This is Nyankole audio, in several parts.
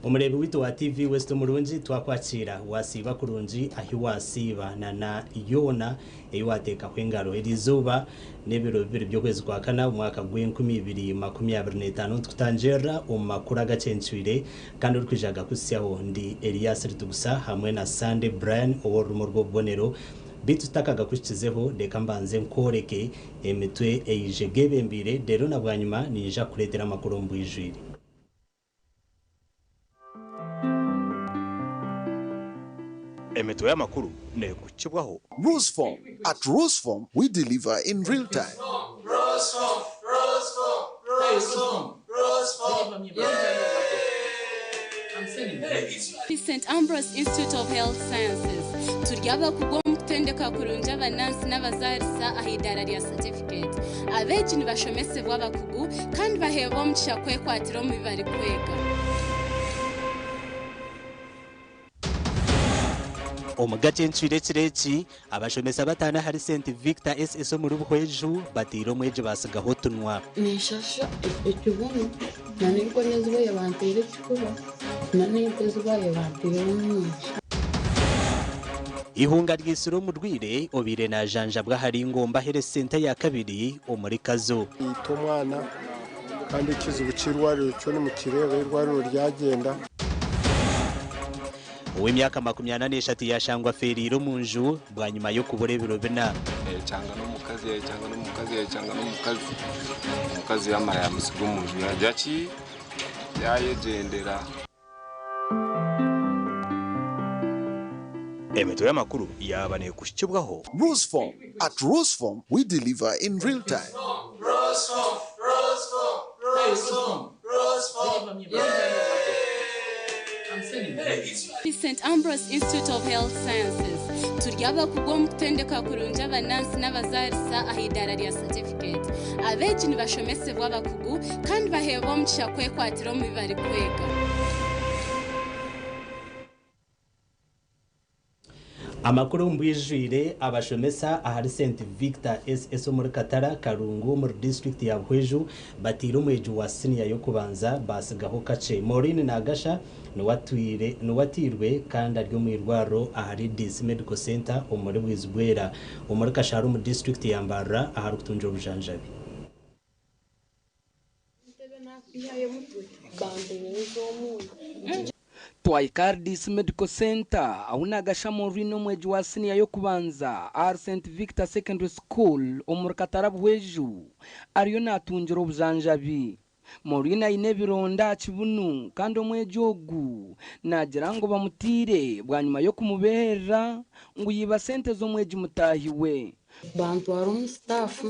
Omureebi waitu wa TV West omurungi twakwakiira wasiiba kurungi ahi wasiiba na na yoona ei wateekaho engaro. Eriizooba n'ebiro bibiri by'okwezi kwa kana omwaka gw'enkumi ibiri makumi abiri n'etaano nitukutangirira omu makuru agacencwire kandi orikwija kugakuhitsyaho ndi Elias Ritugusa hamwe na Sunday Brian ow'orurimi rw'obubonero. Beitu tutakagakuhikizeho reka mbanze nkworeke emitwe eije gebembiire reero na bwanyima ninyija kukureetera amakuru omu bwijwire. Emitwe y'amakuru neekukibwaho. Roseform. At Roseform, we deliver in real time. Roseform, Roseform, Roseform, Roseform. St. Ambrose Institute of Health Sciences turi abakugu omu kutendeka kurungi abanansi n'abazarisa aha idaara rya certificate. Abeegi nibashomesebwa abakugu kandi baheebwa omugisha kwekwatira omu bi barikwega. Omu gacencwire ekiro eki, abashomesa bataano ahari St Victor SS omuri Buhweju bataire omwegi basigaho otunwa. Ninshasha ekibunu na n'enkoni ezi babaire banteire ekifuba na n'ente ezi babaire banteire omu maisho. Eihunga ryitsire omurwaire obaire najanjabwa ahari Ngomba Health Centre ya kabiri omuri Kazo. Yita omwana kandi ekizibu ky'eirwariro kyo nimukireeba eirwariro ryagenda. Ow'emyaka 43 yashangwa afeereire omu nju bwanyima y'okubura ebiro bina. Yayechanga n'omukazi, yayechanga n'omukazi, yayechanga n'omukazi. Omukazi yamara yamusiga omu nju yagya ki? Yayegyendera. Emitwe y'amakuru yaaba neekuhikibwaho. Roseform. At Roseform, we deliver in real time. Roseform, Roseform, Roseform, Roseform. St. Ambrose Institute of Health Sciences turi abakugu omu kutendeka kurungi abanansi n'abazarisa aha idaara rya certificate. Abeegi nibashomesebwa abakugu kandi baheebwa omugisha kwekwatira omu bi barikwega. Amakuru omu bwijwire. Abashomesa ahari St Victor SS omuri Katara Karungu omuri disitulikiti ya Buhweju bataire omwegi wa siniya y'okubanza basigaho kakye. Maureen Nagasha niwe atiirwe kandi ari omu irwariro ahari DC Medical Center omuri Bwizibwera omuri Kasharo omu disitulikiti ya Mbarara ahari kutungira obujanjabi. Nakwihayo omutwe bampereza omunyu. Twahika RDC Medical Center ahu Nagasha Maureen, omwegi wa siniya y'okubanza ahari St Victor Secondary School omuri Katara Buhweju, ariyo natungira obujanjabi. Maureen aine ebironda aha kibunu kandi omwegi ogu nagira ngu bamutiire bwanyima y'okumubeherera ngu yiba sente z'omwegi mutaahi we. Bantwara omu staff,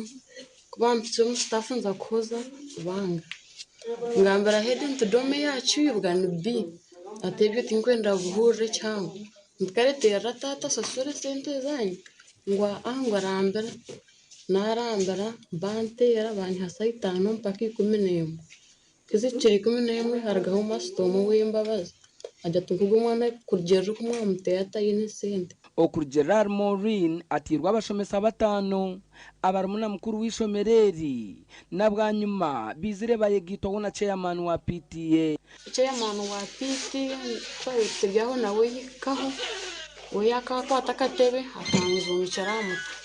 ku bampikire omu staff nza kuhoza banga. Ngambira head nti dorm yacu ibwa ni B, ati ebyo tinkwenda buhurira ekihango. Nti kare terera taata asasure esente zanyu, ngu aa ngu arambira. Narambira banteera banyiha saa itaano mpaka 11. Kizikire 11 harugaho master omwe ow'embabazi agira ati nkugu omwana kurugiirira oku mwamuteera tayine esente. Okurugiirira ahari Maureen, atiirwe abashomesa bataano abarimu na mukuru w'eishomero eri na bwanyima bizire bayegaitwaho na chairman wa PTA. Chairman wa PTA twabaire turi aho nawe yahikaho, we akakwata akatebe akanjumikira aha mutwe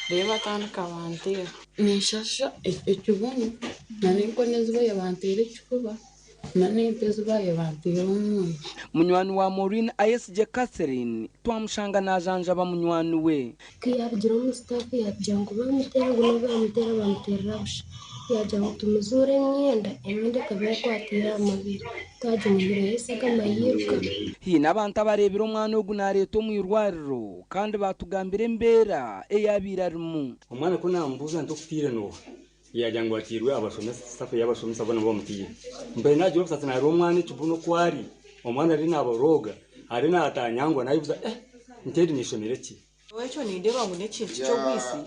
reero batandika banteera. Ninshasha ekibunu na n'enkoni ezi babaire banteire ekifuba na n'ente ezi babaire banteire omu maisho. Munywani wa Maureen, Ayesgye Catherine, twamushanga najanjaba munywani we. Ku yarugiire omu staff yagira ngu bamuteera ngu n'obu bamuteera bamuteerera busha. Yagira ngu tumuzuure emyenda, emyenda ekaba ekwatiire aha mubiri twagimuhiireho esagama yiruka. Hiine abantu abareebire omwana ogu nareetwa omu irwariro kandi batugambira embeera eyabaire arimu. Omwana ku namubuuza nti okutiire nooha, yagira ngu atiirwe abashomesa, staff y'abashomesa boona bamutiire. Mbere nagira obusasi nareeba omwana ekibunu oku ari, omwana ari naborooga, ari natanyangwa nayebuuza nti eri niishomero ki? Ekyo nindeeba ngu n'ekintu ky'obwisi,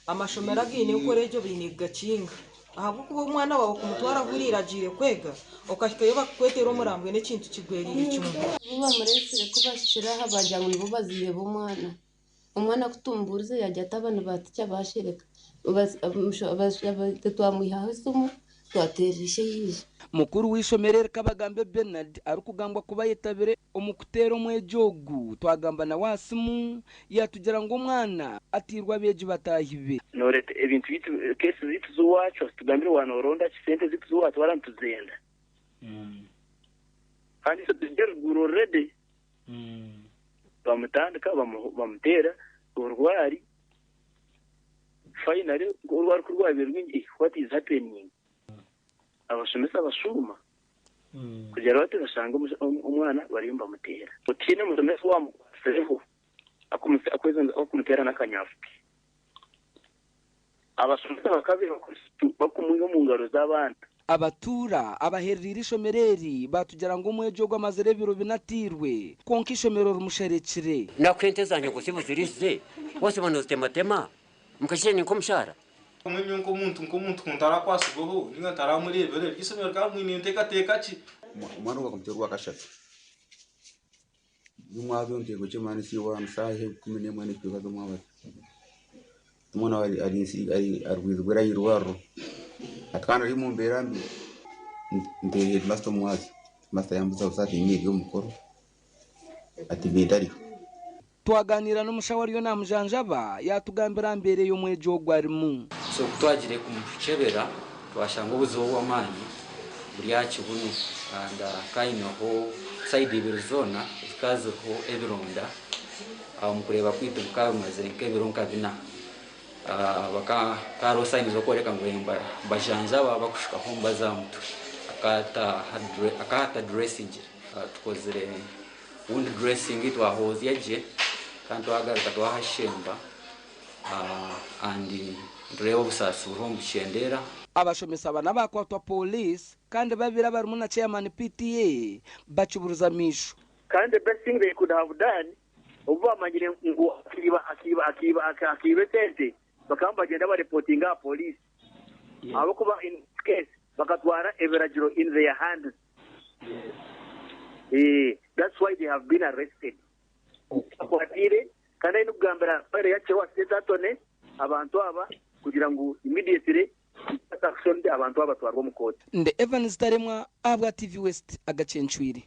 amashomero againe enkora egyo baine kugakinga ahabw'okuba omwana waawe kumutwara ahuriire agiire kwega okahikayo bakakwetera omurambwe n'ekintu kigweriire kimwe. Obu bamureesire ku bahikire aha bagira ngu nibo bazaire b'omwana. Omwana kutumbuurize yagira ati aba ni ba teacher bashereka. Twamwihaho esimu. Twateerera ishe yaija. Mukuru w'eishomero eri Kabagambe Bernard arikugambwa kuba ayetabire omu kuteera omwegi ogu, twagamba nawe aha simu yatugira ngu omwana ateirwe abeegi bataahi be. Noreeta ebintu byaitu, case zaitu z'owacu, tugambire waaba noronda ki, sente zaitu z'owatwara nituzenda. Kandi itwe turi eruguru already. Bamutandika bamuteera orwari, finally orwari ku rwabaire rwingi, what is happening? Abashomesa bashuuma kugira bati bashanga omwana bariyo nibamuteera. Otiine omushomesa owaamukwasireho akumuteera n'akanyafu ke. Abashomesa bakabaire barikumwiha omu ngaro z'abaana. Abatuura abaherereire eishomero eri baatugira ngu omwegi ogu amazire ebiro bina ateirwe kwonka eishomero rimusherekire. Nakuha ente zangye ngu zibe oziriisize, waziba noozitematema, mukakira ni nk'omushaara. Mbwenu nyowe nk'omuntu nk'omuntu ku ntarakwasirweho ninga ntaramureebire, eryo eishomero rikaba mwine nteekateeka ki? Omwana ogu bakamuteera orwakashatu n'omwabazyo nteerwa ky'amaani saaha 11 n'ekicweka z'omwabazyo. Omwana arwizibwe aha irwariro hati kandi ari omu mbeera mbi nteera heedimasita omwabazyo, heedimasita yambuuza busa ati niinye eri omu mukoro ati benda ariho. Twaganiira n'omushaho ariyo namujanjaba yatugambira aha mbeera ei omwegi ogu arimu. So ku twagire kumukyebera twashanga obuzibu obw'amaani buri aha kibunu and akaba aineho sayidi ibiri zoona zikaba ziriho ebironda. Omu kureeba kwaitu bikaba bimazire nk'ebiro nka bina. Bakaba hariho sayini z'okworeka ngu nibajanjaba bakushukaho omubazi aha mutwe. Akaba atadiresingire. Tukozire wound dressing twahoozya gye kandi twagaruka twahashemba and nitureeba obusaasi buriho nibukyendeera. Abashomesa bana bakwatwa Pooriisi kandi babiri abarimu na Chairman PTA bakiburiza amaisho. Kandi the best thing they could have done obu bamanyire ngu akiiba akiiba akiiba akiiba esente bakaba nibagyenda barepotinga aha police ahabw'okuba in this case bakatwara ebiragiro in their hands eeh that's why they have been arrested bakwatiire kandi aine kugambira file yakye owa state attorney abantu aba kugira ngu immediately action abantu aba batwarwe omu kooti. Ndi Evans Taremwa ahabwa TV West agacencwire.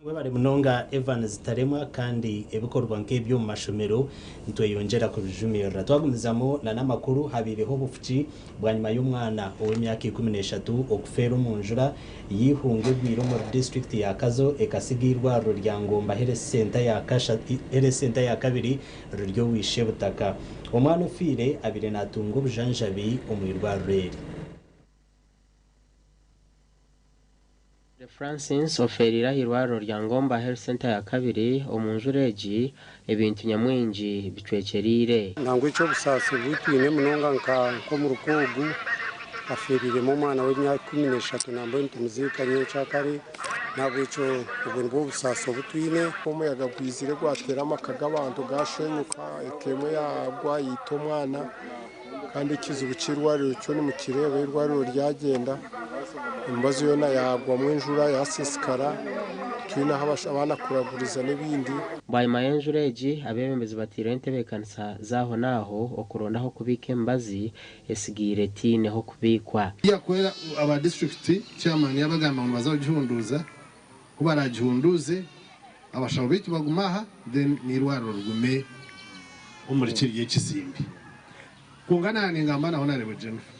Webare munonga Evans Taremwa kandi ebikorwa nk'ebi omu mashomero nitweyongyera kubijumirira. Twagumizamu na n'amakuru, habaireho obufuki bwanyima y'omwana ow'emyaka 13 okufeera omu njura y'eihunga egwire omuri disiturikiti ya Kazo ekasiga eirwariro rya Ngomba Health Centre ya kabiri riri ow'eishe-butaka. Omwana ofiire abaire natunga obujanjabi omu irwariro eri. Francis ofeereire ah'eirwariro rya Ngomba Health Centre ya kabiri omu njura egi ebintu nyamwingi bicwekyereire. Nangwa eky'obusaasi obu twine munonga nka nk'omuruka ogu afeereiremu omwana w'emyaka 13 nambwenu nitumuziika nyenkyakare n'ahabw'ekyo obwo nibwo obusaasi obu twine. Omuyaga gwizire gwateera amaka g'abantu gashenyuka eka emwe yagwa yaita omwana kandi ekizibu ky'eirwariro kyo nimukireeba eirwariro ryagyenda emibazi yoona yagwamu enjura yasiisikara titwine ahu abaana kuraguriza n'ebindi. Bwanyima y'enjura egi, abeebembezi bateireho entebeekanisa z'aho n'aho okuronda ah'okubiika emibazi esigaire etaine h'okubiikwa. Yakwera aba disiturikiti chairman yabagamba ngu nibaza kugihunduuza, ku baragihunduuze abashaho baitu bagume aha then n'eirwariro rigume omuri kiriya ekizimbe. Kwonka naaba ningamba na Honarebo Jennifer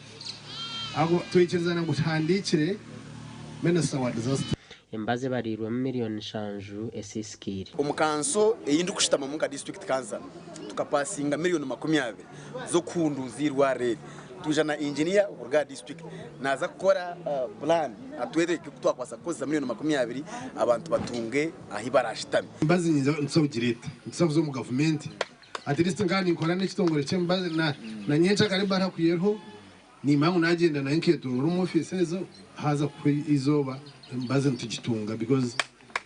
ahabw'okuba twaikirizana ngu tuhandiikire minisita wa disaster. Emibazi ebariirwemu miriyoni nshanju esiisikaire. Omu kanso ei ndikushutamamu nka disiturikiti kansara tukapasinga miriyoni 20 z'okuhunduuza eirwariro eri. Twija na inginiya okuruga aha disiturikiti naaza kukora puraani atwereke oku twakubaasa kukozesa miriyoni 20 abantu batunge ahu baraashutame. Emibazi nituza kugireeta, nituza kuza omu gavumenti at least nkaba ninkora n'ekitongore ky'emibazi na na nyencakare ebara ku eriho nimanya ngu nagyenda nayo nketoorora omu ofiisi ezo haaza kuhwa eizooba emibazi nitugitunga because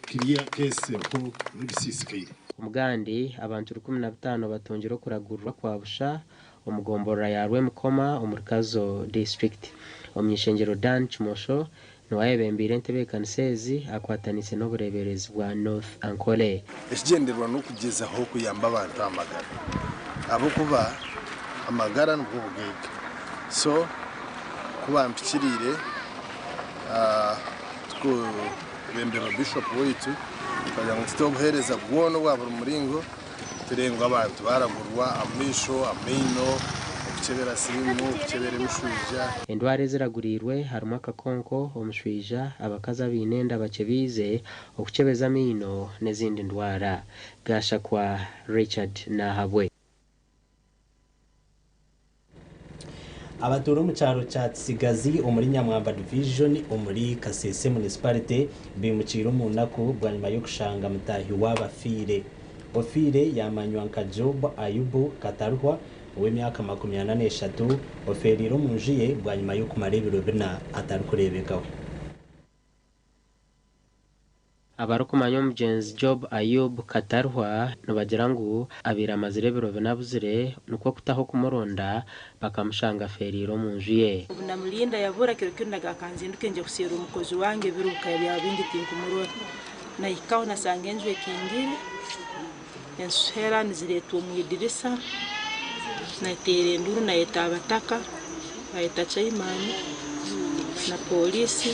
kiriya case eriho ebisiisikaire. Omugandi, abantu 15 batungire okuragurirwa kwa busha omu gomborora ya Rwemikoma omuri Kazo disiturikiti. Omuny'ishengyero Dan Kimosho niwe ayebembeire entebeekanisa ezi akwataniise n'obureeberezi bwa North Ankole. Ekigyendererwa n'okugyezaho kuyamba abantu aha magara ahabw'okuba amagara nibwo bugaiga. So ku bampikiriire tukwebemberwa Bishop waitu twagira ngu tute obuheereza bwona obwa buri muringo turebe ngu abantu baragurwa amaisho, amaino, okukyebera siriimu, okukyebera emishwija. Endwara eziraguriirwe harimu akakonko, omushwija, abakazi abaine enda bakyebiize, okukyebeza amaino n'ezindi ndwara. Gashakwa Richard Nahabwe. Abatuura omu kyaro kya Kisigazi omuri Nyamwamba Division omuri Kasese Municipality baimukiire omu naku bwanyima y'okushanga mutaahi waabo afiire. Ofiire yaamanywa nka Job Ayubu Kataruhwa ow'emyaka 43 ofeereire omu nju ye bwanyima y'okumara ebiro bina atarikureebekaho. Abarikumanya omugyenzi Job Ayub Kataruhwa nibagira ngu abaire amazire ebiro bina abuzire nikwo kutaho kumuronda bakamushanga afeereire omu nju ye. Obu namurinda yabura kiro kinu nagamba kanzinduke ngye kuseera omukozi wange ebiro bikaba byaba bingi tinkumurora. Nahikaho nasanga enju ekingire, ensuhera nizireetwa omu idirisa, nateera enduru nayeta abataka, bayeta chaimani na pooriisi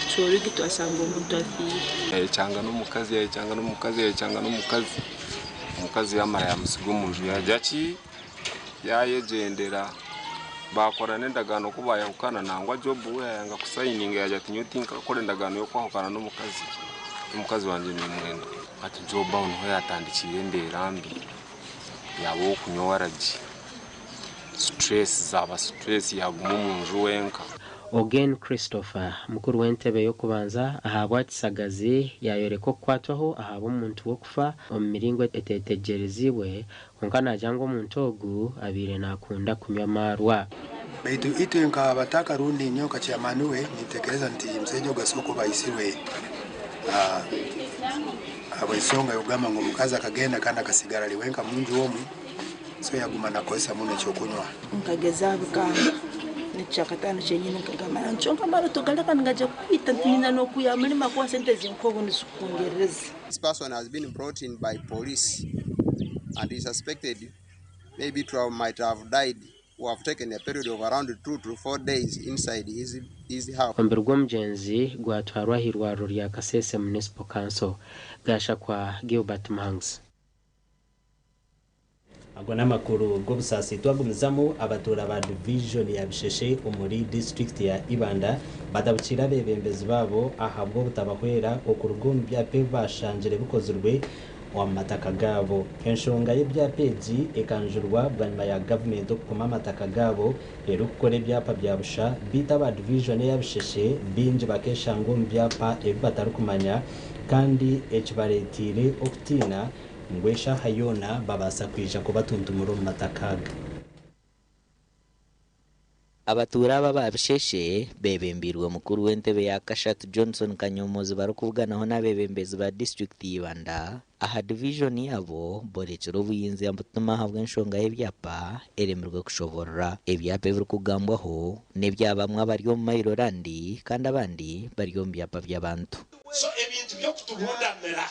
tucwa orwigi twasanga omuntu afiire. Yayekyanga n'omukazi, yayekyanga n'omukazi, yayekyanga n'omukazi, omukazi yamara yamusiga omunju yagya ki, yayegyendera. Baakora n'endagaano ku baayahukana, nangwa Jobu we yaayanga kusayininga yaagira ati, Nyowe tinkakora endagaano y'okwahukana n'omukazi, n'omukazi wangye niimwenda. Hati Jobu aho niho yaatandikiire embeera mbi, yaaba ow'okunywa waragi, situreesi zaaba situreesi yaaguma omu nju wenka. Ogen Christopher, mukuru w'entebe y'okubanza ahabwa Kisagazi yaayoreka okukwatwaho ahabw'omuntu w'okufa omu miringo etetegyereziibwe Kwonka naagira ngu omuntu ogu abaire naakunda kunywa amaarwa. Baitu itwe nk'abataka rundi nyowe nka chairman we nintekereza nti omusaija ogu asobora kuba aisirwe habw'ensonga y'okugamba ngu omukazi akagenda kandi akasigara ali wenka munju omu, so yaguma nakozesa muno ekyokunywa. Nkageza bikanga n'ekyakataano kyenyini nkagamba nti kyonka amaroto gareka nigaija kukwita nti nyina n'okwiha aha murimo ahakuba sente zinkuha obu nizikwongyerereza. This person has been brought in by police and is suspected maybe to have, might have died or have taken a period of around 2 to 4 days inside his house. Omubiri gw'omugyenzi gwatwarwa ah'eirwariro rya Kasese Municipal Council. Gashakwa Gilbert Muhanguzi. Ago n'amakuru g'obusaasi twagumizamu abatuura ba divijoni ya Bisheshe omuri disiturikiti ya Ibanda batabukiire abeebembezi baabo ahabw'obutabahwera okuruga omu byapa ebi bashangire bikozirwe omu mataka gaabo. Enshonga y'ebyapa egi ekanjurwa bwanyima ya gavumenti okukoma amataka gaabo erikukora ebyapa bya busha beitu aba divijoni eya Bisheshe baingi bakeshanga omu byapa ebi batarikumanya kandi ekibareeteire okutiina ngu eshaaha yoona babaasa kwija kubatuntumura omu mataka aga. Abatuura aba aba Bisheshe beebembeirwe mukuru w'entebe ya kashatu Johnson Kanyomozi barikubuganaho n'abeebembezi ba disiturikiti ya Ibanda aha divijoni yaabo borekire obuyinzi butuma ahabw'enshonga y'ebyapa eremirwe kushoborora. Ebyapa ebirikugambwaho n'ebya bamwe abari omu mailo randi kandi abandi bari omu byapa by'abantu. So ebintu by'okutubundamira,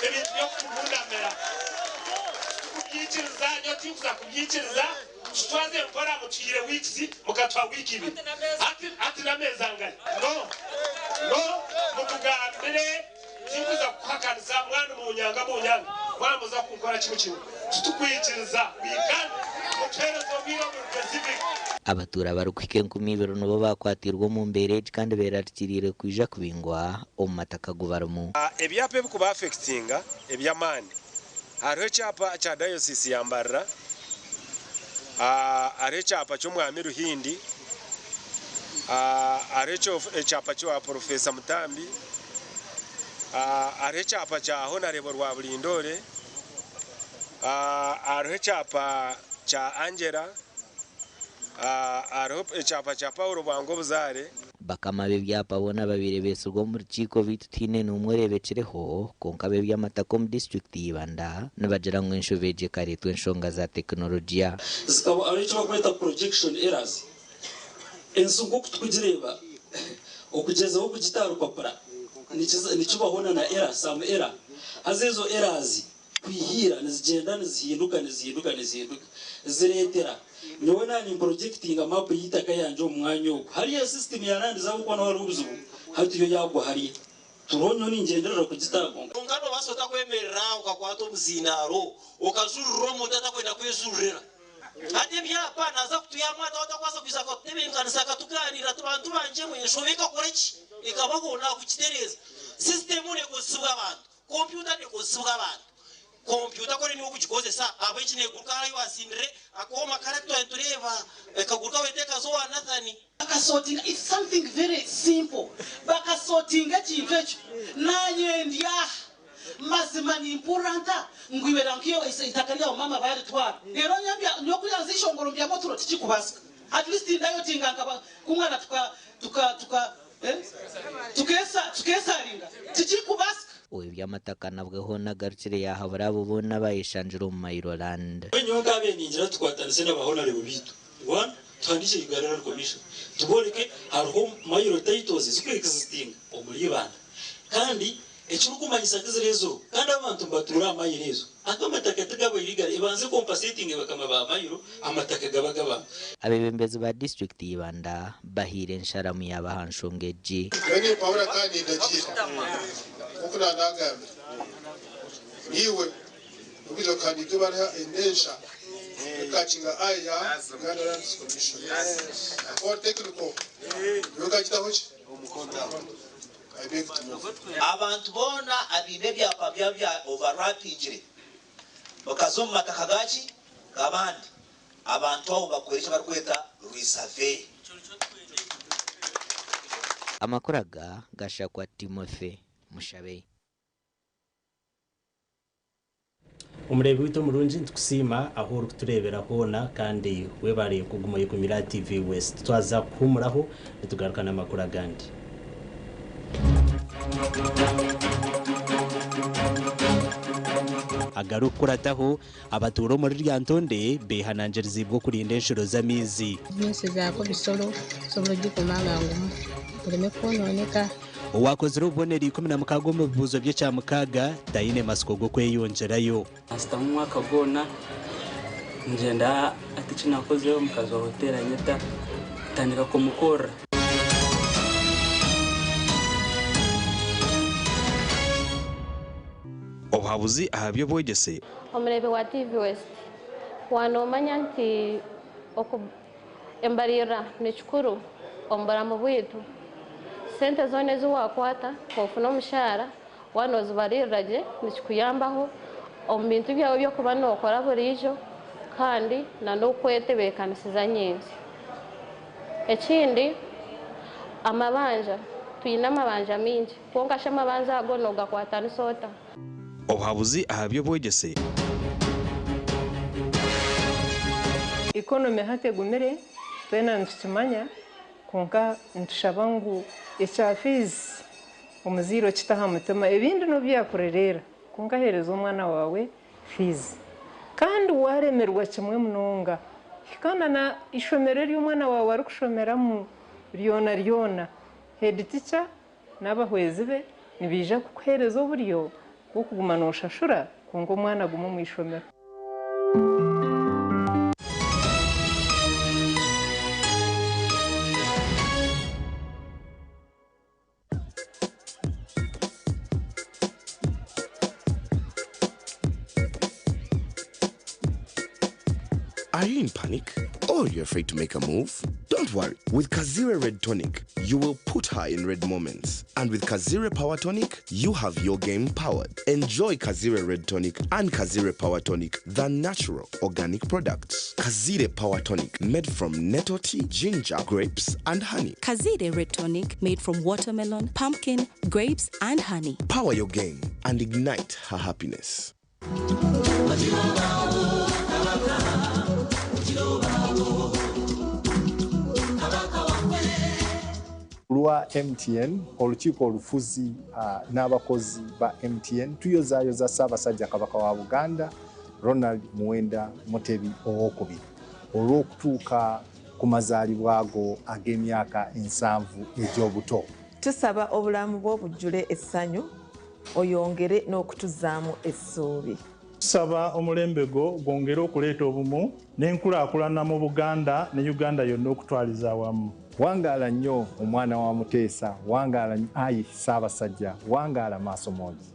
ebintu by'okutubundamira titukubyikiriza, nyowe tinkuza kubyikiriza, tutwaze mpora mutuhaire weeks mukatuha wiiki ibiri hati hati n'ameezi angahi? No, no mutugambire tinkuza kukuhakanisa mwana munyanga munyanga mwamuza kunkora kimwe kimwe titukwikiriza we can't mutuheereze obwire oburi specific. Abatuura abarikuhika 2000 nibo baakwatirwe omu mbeera egi kandi beerarikiriire kwija kubingwa omu mataka agu barimu. Ebyapa ebikuba affectinga eby'amaani hariho ekyapa kya Diocese ya Mbarara, hariho ekyapa ky'Omwami Ruhindi, hariho ekyapa kya Professor Mutambi, hariho ekyapa kya Honarebo Rwaburindoore, hariho ekyapa kya Angela, hariho ekyapa kya Paulo Bwanga Obuzaare. Bakama b'ebyapa boona babaire beetsirwe omu rukiiko beitu tihaine n'omwe oreebekireho kwonka ab'eby'amataka omu disiturikiti ya Ibanda nibagira ngu enshobe egi ekareetwa enshonga za tekinologiya. Zikaba hariho eki barikweta projection errors. Ensi nk'oku turikugireeba, okugyezaho kugita aha rupapura nikibaho na na error, some error. Haza ezo errors kwihira nizigyenda nizihinduka nizihinduka nizihinduka zireetera Nyowe na nimprojectinga map y'itaka yangye omu mwanya ogu. Hariya system yarandiza ahabw'okuba niho hariho obuzibu, hati yo yaagwa hariya. Turiho nyowe ningyenderera kugita kwonka. Kwonka noobaasa ota kwemerera aha okakwata omuzindaaro okajurira omuntu atakwenda kwejurira? Hati ebyapa naaza kutuihamu ata otakubaasa kwija akatutebeekanisa akatugaaniira ati bantu bangye mwe enshobe ekakora ki? Ekabaho naakugitereeza. Sisitemu neekozesibwa abantu, kompyuta neekozesibwa abantu. Kompyuta kuri niiwe orikugikozesa ahabw'enki neeguruka hariya ahu waasindire akooma kare aku twaba nitureeba ekaguruka wenda ekaza owa Nathan? Bakasortinga, it's something very simple, bakasortinga ekintu ekyo nanye ndi aha mazima nimpurira nta ngu iwe ranka eitaka ryawe maama baritwara reero nyowe kuriya nza eishongoro mbyame oturo tikikubaasika at least ndayotinga nkaba kumwana tuka tuka tuka eh tukesa tukesaringa tikikubaasika. Ow'eby'amataka nabwe hoona agarukire yaahabura abo boona abayeshangira omu Mailo Land. Nyowe nkaabaire ningira tukwatanise na ba Honarebo baitu, one, tuhandiikye Uganda Land Commission tubooreke hariho mailo titles ezirikuexistinga omuri Ibanda kandi ekirikumanyisa tiziri ezo kandi abantu nibatuura aha mailo ezo. Ago amataka tigaba illegal, ebanze ekompansetinge bakama ba mailo amataka gaba ag'abantu. Abeebembezi ba disiturikiti y'Ibanda bahaire ensharamu yaabo aha nshonga egi. Nyowe nimpabura kandi nindagiira, nk'oku naanagambire, naiwe orikwija kuhandiika ebaruha enensha ekakinga eye ya Uganda Lands Commission. All technical, nyowe nkagitaho ki? Omukono. I beg to move. Abantu boona abaine ebyapa byabo bya overlappingire bakaza omu mataka gaki? G'abandi. Abantu abo bakore eki barikweta resurvey. Amakuru aga gashakwa Timothy Mushabe. Omureebi waitu omurungi nitukusiima ahu orikutureebera hoona kandi webare kuguma oyekumire aha TV West. Twaza kuhuumuraho nitugaruka n'amakuru agandi. Agarikukurataho, abatuura omuri Lyantonde beehanangiriziibwe okurinda enshuro z'amaizi. Bizinesi zaako bisoro osobola ogikuuma nga ngumu ereme kwononeka. Owaakozire obubonero 16 omu bibuuzo by'ekyamukaaga taine matsiko g'okweyongyerayo. Naashutama omwaka gwona ngyenda hati eki naakozire omukazi wa hoteeri anyeta ntandika kumukorera. Obuhabuzi aha by'obwegyese. Omureebi wa TV West, Wanomanya nti embaririra nikikuru omu buramu bwaitu. Sente zoona ezi wakwata ofuna omushaara, waaba nozibaririra gye nikikuyambaho omu bintu byawe eby'okuba nokora buriijo kandi n'okwetebeekanisiza nyentsya. Ekindi, amabanja, twine amabanja maingi kwonka shi amabanja ago nogakwatanisa ota? Obuhabuzi aha by'obwegyese. Economy hati egumire twena nitukimanya kwonka nitushaba ngu ekya fees omuzaire okite aha mutima ebindi nobu byakurereera kwonka heereza omwana waawe fees kandi waremerwa kimwe munonga hikaana na ishomero eri omwana waawe arikushomeramu ryona ryona head teacher n'abahwezi be nibaija kukuheereza oburyo bw'okuguma nooshashura kwonka omwana agume omu ishomero. Are you in panic? Or you're afraid to make a move? Don't worry. With Kazire Red Tonic, you will put her in red moments. And with Kazire Power Tonic, you have your game powered. Enjoy Kazire Red Tonic and Kazire Power Tonic, the natural organic products. Kazire Power Tonic, made from nettle tea, ginger, grapes, and honey. Kazire Red Tonic, made from watermelon, pumpkin, grapes, and honey. Power your game and ignite her happiness. Ku lwa MTN, olukiiko olufuzi n'abakozi ba MTN tuyozaayoza Ssaabasajja Kabaka wa Buganda Ronald Muwenda Mutebi Owookubiri olw'okutuuka ku mazaalibwa go ag'emyaka 70 egy'obuto. Tusaba obulamu bwo bujjule essanyu oyongere n'okutuzaamu essuubi. Tusaba omulembe gwo gwongere okuleeta obumu n'enkulaakulana mu Buganda ne Uganda yonna okutwaliza awamu. Wangaala nnyo omwana wa Muteesa, wangaala ayi Ssaabasajja, wangaala Maasomogi.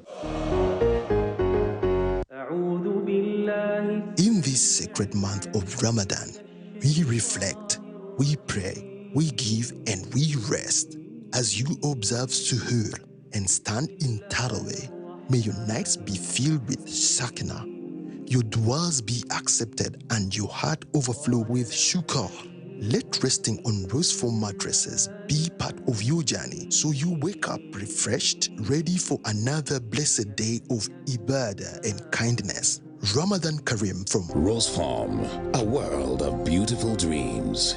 In this sacred month of Ramadan, we reflect, we pray, we give, and we rest. As you observe Suhoor and stand in Taraweh, may your nights be filled with Sakina, your duas be accepted, and your heart overflow with shukr. Let resting on roseful mattresses be part of your journey so you wake up refreshed, ready for another blessed day of ibadah and kindness. Ramadan Kareem from Rose Farm, a world of beautiful dreams.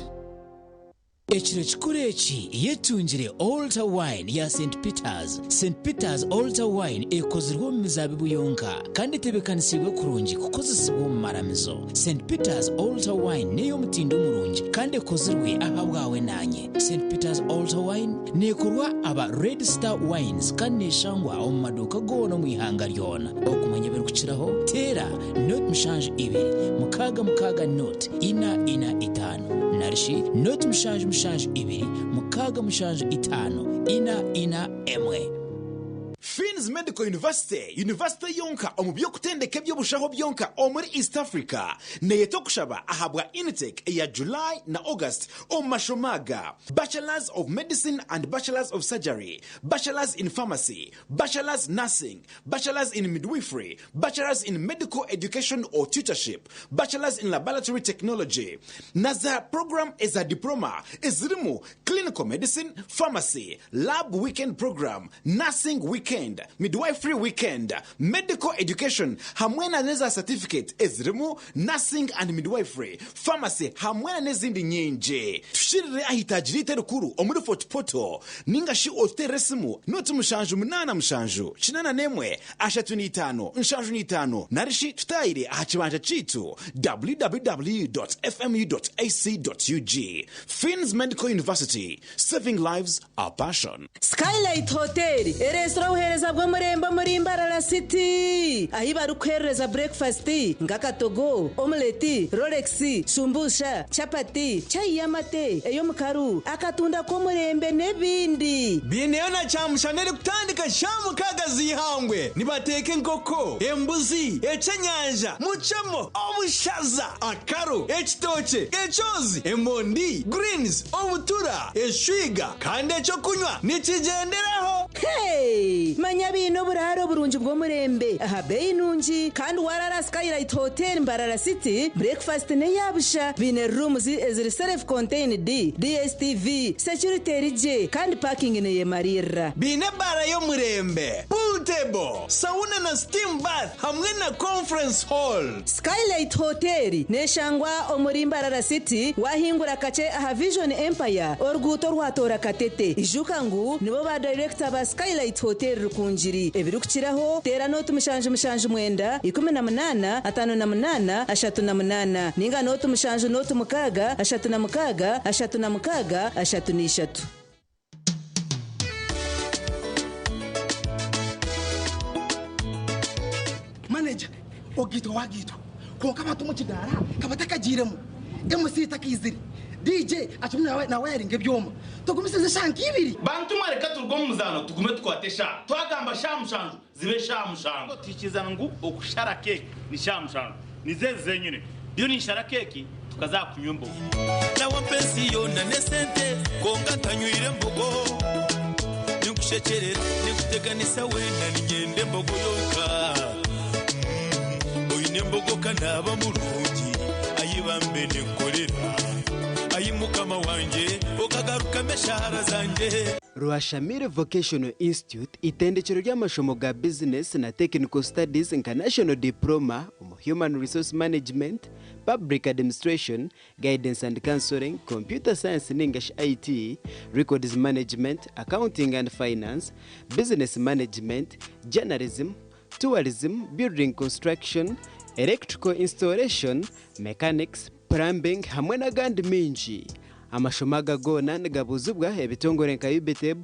Ekiro kikuru eki yetungire Altar Wine ya St Peters. St Peters Altar Wine ekozirwe omu mizaabibu yonka kandi etebeekanisiibwe kurungi kukozesibwa omu maramizo. St Peters Altar Wine n'ey'omutindo murungi kandi ekozirwe ahabwawe naanye. St Peters Altar Wine neekorwa aba Red Star Wines kandi neeshangwa omu maduuka goona omu ihanga ryona. Okumanya ebirikukiraho, teera nought mushanju ibiri mukaaga mukaaga nought ina ina itaano narishi nought mushanju mushanju ibiri mukaaga mushanju itaano ina ina emwe. Finn's Medical University, yunivasite yonka omu by'okutendeka eby'obushaho byonka omuri East Africa, neyeta okushaba ahabwa intake eya July na August omu mashomo aga, Bachelors of Medicine and Bachelors of Surgery, Bachelors in Pharmacy, Bachelors Nursing, Bachelors in Midwifery, Bachelors in Medical Education or Tutorship, Bachelors in Laboratory Technology, na za puroguraamu eza Diploma ezirimu Clinical Medicine, Pharmacy, Lab Weekend Program, Nursing Weekend, Midwifery Weekend, Medical Education hamwe na n'eza satifiketi ezirimu Nursing and Midwifery, Pharmacy hamwe na n'ezindi nyingi. Tushirire aha itaagi ryaitu erikuru omuri Fort Portal ninga shi otuteerere esimu noti 7 8 7 81 35 75 nari shi tutaayire aha kibanja kyaitu www.fmu.ac.ug. Finn's Medical University, saving lives, our passion. Skylight Hotel ereetsire obuheereza bw'omurembe omuri Mbarara City ahi barikuheerereza burekifasiti nk'akatogo, omuleti, rolex, shumbusha, chapati, chai y'amate, ey'omukaru, akatunda k'omurembe n'ebindi. Baineyo na kyamushana erikutandika shaaha mukaaga z'eihangwe. Nibateeka enkoko, embuzi, eky'enyanja, mucemo, obushaza, akaru, ekitookye, ekyozi, emondi, greens, obutura, eshwiga kandi eky'okunywa nikigyenderaho. Hey! Manya baine oburaaro burungi bw'omurembe aha beeyi nungi kandi waraara Skylight Hotel Mbarara City, breakfast n'eya busha. Baine rooms eziri self contained, DSTV, security eri gye kandi parking neyemariirira. Baine ebaara y'omurembe, pool table, sauna na steam bath hamwe na conference hall. Skylight Hotel neshangwa omuri Mbarara City wahingura kakye aha Vision Empire oruguuto orwatoora Katete. Ijuka ngu nibo ba dayirekita ba Skylight Hotel Rukungiri. Ebirikukiraho teera nooti 779 18 58 38 ninga nooti 7 nooti 6 36 36 33. Manager, ogiitwa wagiitwa kwonka abantu omu kidaara kabatakagiiremu, MC takaizire, DJ akirimu nawayaringa ebyoma, tugumisirize eshaaha nk'ibiri. Bantu mwe reka turuge omu muzaano tugume tukwate eshaaha. Twagamba shaaha mushanju zibe eshaaha mushanju. Tuhikirizana ngu okushara keeki ni shaaha mushanju. Nizo ezi zenyine. Ndiyo ninshara keeki tukaza aha kunywa embogo. Nawe ensi yoona n'esente kwonka ntanywire mbogo. Ninkushekyerera ninkuteganisa weena niinyenda embogo yonka. Oine embogo ka naaba murungi ayi bambe ninkukorera. Ayi mukama wangye okagarukamu eshaara zangye. Rwashamire Vocational Institute itendekero ry'amashomo ga bizinesi na Technical Studies nka National Diploma omu Human Resource Management, Public Administration, Guidance and Counselling, Computer Science ningashi IT, Records Management, Accounting and Finance, Business Management, Journalism, Tourism, Building Construction, Electrical Installation, Mechanics, Plumbing hamwe n'agandi maingi. Amashomo aga goona nigabuuzibwa ebitongore nka UBTEB,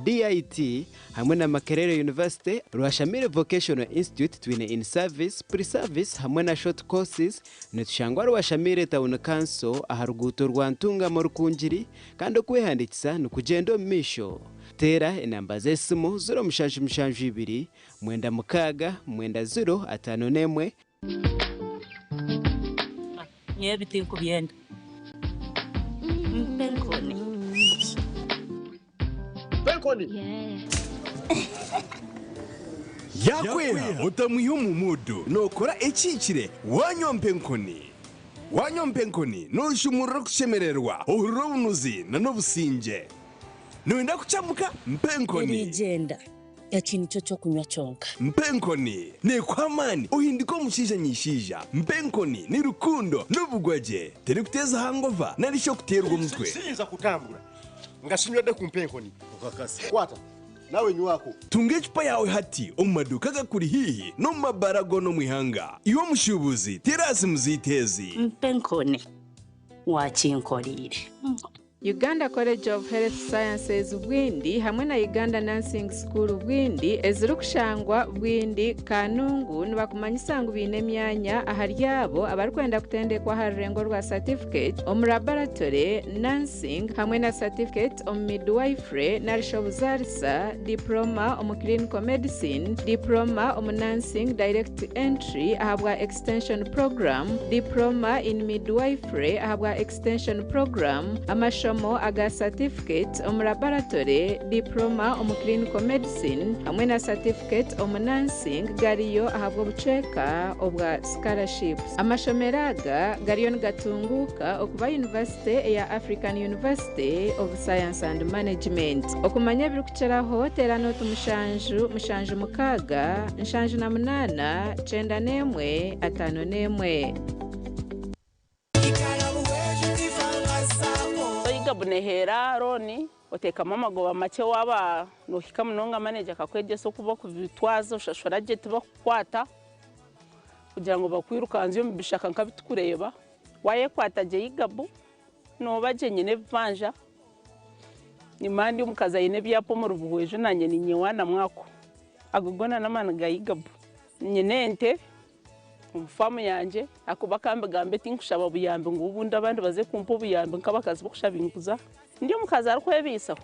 DIT hamwe na Makerere University. Rwashamire Vocational Institute twine in service, pre-service hamwe na short courses. Nitushangwa Rwashamire Town Council aha ruguuto rwa Ntungamo Rukungiri kandi okwehandiikisa nikugyenda omu maisho. Teera enamba z'esimu 0772 96 90 51. Nyowe ebi tinkubyenda. Mpa enkoni. Mpa enkoni. Yaakweha otamwiha omu muudu nookora ekihikire waanywa mpa enkoni. Waanywa mpa enkoni nooshumurura okushemererwa, ohurira obunuzi n'obusingye. Nooyenda kukyamuka? Mpa enkoni. Erigyenda. Eki nikyo ky'okunywa kyonka. Mpa enkoni neekuha amaani ohinduke omushaija nyishaija. Mpa enkoni ni rukundo n'obugwagye. Terikuteeza hangova nari shi okuteerwa omutwe. Siyinza kutambura nga sinywedde ku mpa enkoni. Kwata nawe nywako. Tunga ecupa yaawe hati omu maduuka agakuri haihi n'omu mabaara goona omu ihanga. Iwe omushuubuzi, teera aha simu zaitu ezi. Mpa enkoni waakinkoreire. Uganda College of Health Sciences Bwindi hamwe na Uganda Nursing School Bwindi ezirikushangwa Bwindi, Kanungu nibakumanyisa ngu baine emyanya ahari abo abarikwenda kutendekwa aha rurengo rwa Certificate omu Laboratory, Nursing hamwe na Certificate omu Midwifery narishi Obuzaarisa, Diploma omu Clinical Medicine, Diploma omu Nursing Direct Entry ahabwa Extension Program, Diploma in Midwifery ahabwa Extension Program, amashomo aga Certificate omu Laboratory, Diploma omu Clinical Medicine hamwe na Certificate omu Nursing gariyo ahabw'obucweka obwa Scholarships. Amashomero aga gariyo nigatunguuka okuba yunivasite eya African University of Science and Management. Okumanya ebirikukiraho teera nooti mushanju mushanju mukaaga 78 91 51. Igabu neheera looni oteekamu amagoba makye waaba noohika munonga maneja akakwegyesa oku barikubitwaza oshashura gye tibakukwata kugira ngu bakwirukanzye omu bishaka nk'abi turikureeba. Waayekwata gye Igabu nooba gye nyine ebibanja nyima ndi omukazi aine ebyapa omuri Buhweju naanye niinyewaanamu ako. Ago goona n'amaani ga Igabu. Nyine ente omu faamu yangye ahakuba ka mbigambe tinkushaba buyambi ngu obundi abandi baze kumpa obuyambi nk'abakazi b'okushaba enguza. Ndi omukazi arikwebaisaho.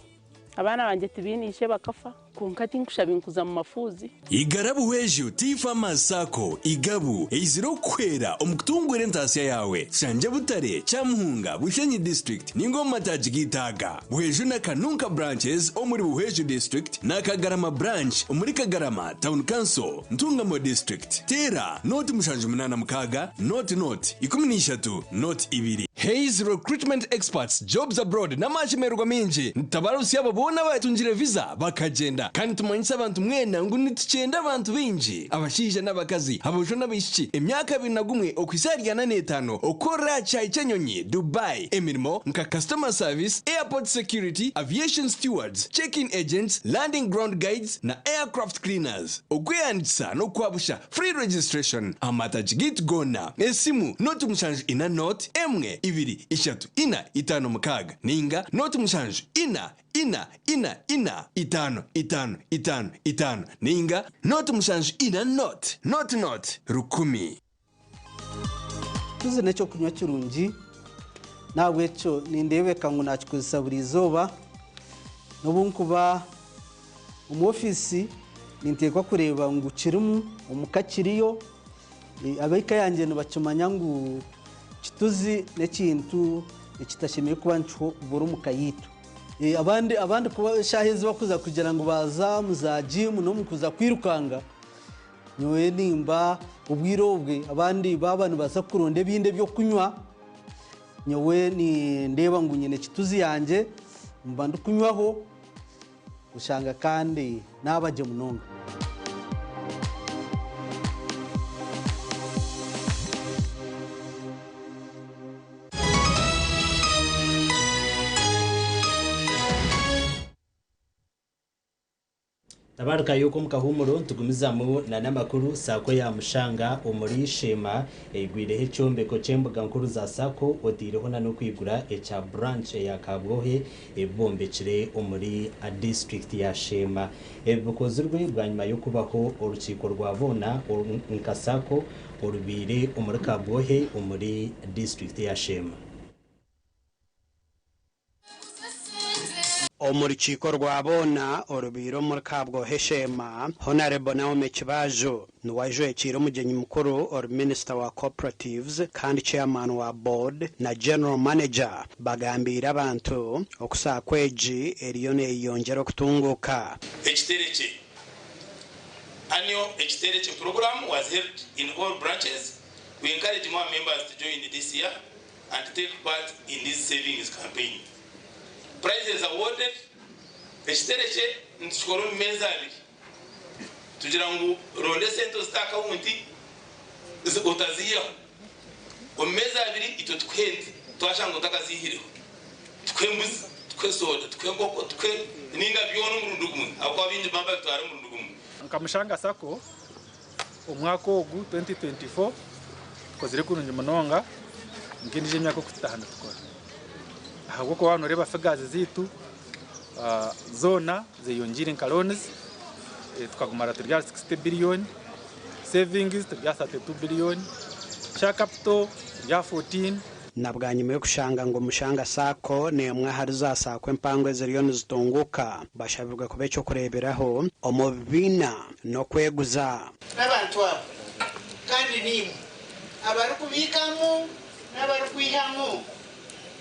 Abaana bangye tibaine ishe bakafa kwonka tinkushaba enguza mu mafuuzi. Igara Buhweju Tea Farmers Sacco, Igabu, eizire okukuhwera omu kutunguura entaasya yaawe. Shangye Butare, Kyamuhunga, Bushenyi District ninga omu mataagi gaitu aga, Buhweju na Kanunka Branches omuri Buhweju District na Kagarama Branch omuri Kagarama Town Council, Ntungamo District. Teera nooti 786 nooti nooti 13 nooti ibiri. Hays Recruitment Experts, Jobs Abroad n'amashemererwa maingi nitutabarutsya abo boona abatungire visa bakagyenda. Kandi nitumanyisa abantu mwena ngu nitukyenda abantu baingi, abashaija n'abakazi, aboojo n'abaishiki, emyaka 21 okuhitsya ahari 45 okukorera aha kishaayi ky'enyonyi, Dubai, emirimo nka Customer Service, Airport Security, Aviation Stewards, Check-in Agents, Landing Ground Guides na Aircraft Cleaners. Okwehandiikisa n'okwabusha, Free registration, Amatagi gaitu goona, esimu, 0 7 4 0 1 2 3 4 5 6 ninga 0 7 4 4 4 4 5 5 5 5 ninga 0 7 4 0 0 0 1000. Tuzi n'ekyokunywa kirungi, n'ahabw'ekyo nindeebeka ngu naakikozesa buri izooba. N'obu nkuba omu ofiisi ninteekwa kureeba ngu kirimu, omuka kiriyo. Ab'eka yangye nibakimanya ngu kituzi n'ekintu ekitashemereire kuba nikibura omu ka yaitu. Abandi abandi kuba eshaaha ezi bakuza kugira ngu baaza omu za jiimu n'omu kuza kwirukanga, nyowe nimba obwire obwe abandi baaba nibaza kuronda ebindi ebyokunywa, nyowe nindeeba ngu nyine kituzi yangye mba ndikunywaho oshanga kandi naaba gye munonga. Tabaruka yuko omu kahuumuro nitugumizamu na n'amakuru. SACCO ya Mushanga omuri Sheema eigwireho ekyombeko ky'embuga nkuru za SACCO, oteireho na n'okwigura ekya branch eya Kabwohe ebibombekire omuri disiturikiti ya Sheema. Ebi bikozirwe bwanyima y'okubaho orukiiko rwa boona nka SACCO orubaire omuri Kabwohe omuri disiturikiti ya Sheema. Omu rukiiko rwa boona orubaire omuri Kabwohe Sheema, Honarebo Naomi Kibaaju niwe ajwekiire omugyenyi mukuru ori minisita wa Cooperatives kandi Chairman wa Board na General Manager bagambiire abantu oku SACCO egi eriyo neyeyongyera okutunguuka. Ekiterekye Annual Ekiterekye program was held in all branches. We encourage more members to join this year and take part in this savings campaign. Prizes awarded, Ekiterekye nitukikora omu meezi abiri tugira ngu ronda esente ozite aha akawunti otaziihaho. Omu meezi abiri itwe tukuhe ente twashanga otakaziihireho. Tukuhe embuzi, tukuhe soda, tukuhe enkoko, tukuhe ninga byona omurundi gumwe ahabw'okuba baingi nibaba nibabitwara omurundi gumwe. Nka Mushanga Sacco, omwaka ogu 2024 tukozire kurungi munonga nk'endiijo emyaka oku tutaaha nitukora ahabw'okuba waaba nooreeba figures zaitu zoona zeyongyeire nka loans tukagumara turi ahari 60 billion, savings turi aha 32 billion, share capital turi aha 14. Na bwanyima y'okushanga ngu Mushanga Sacco n'emwe ahari za Sacco empango eziriyo nizitunguuka, bashabirwe kuba eky'okureeberaho omu bibiina n'okweguza. N'abantu abo kandi niimwe abarikubiikamu n'abarikwihamu.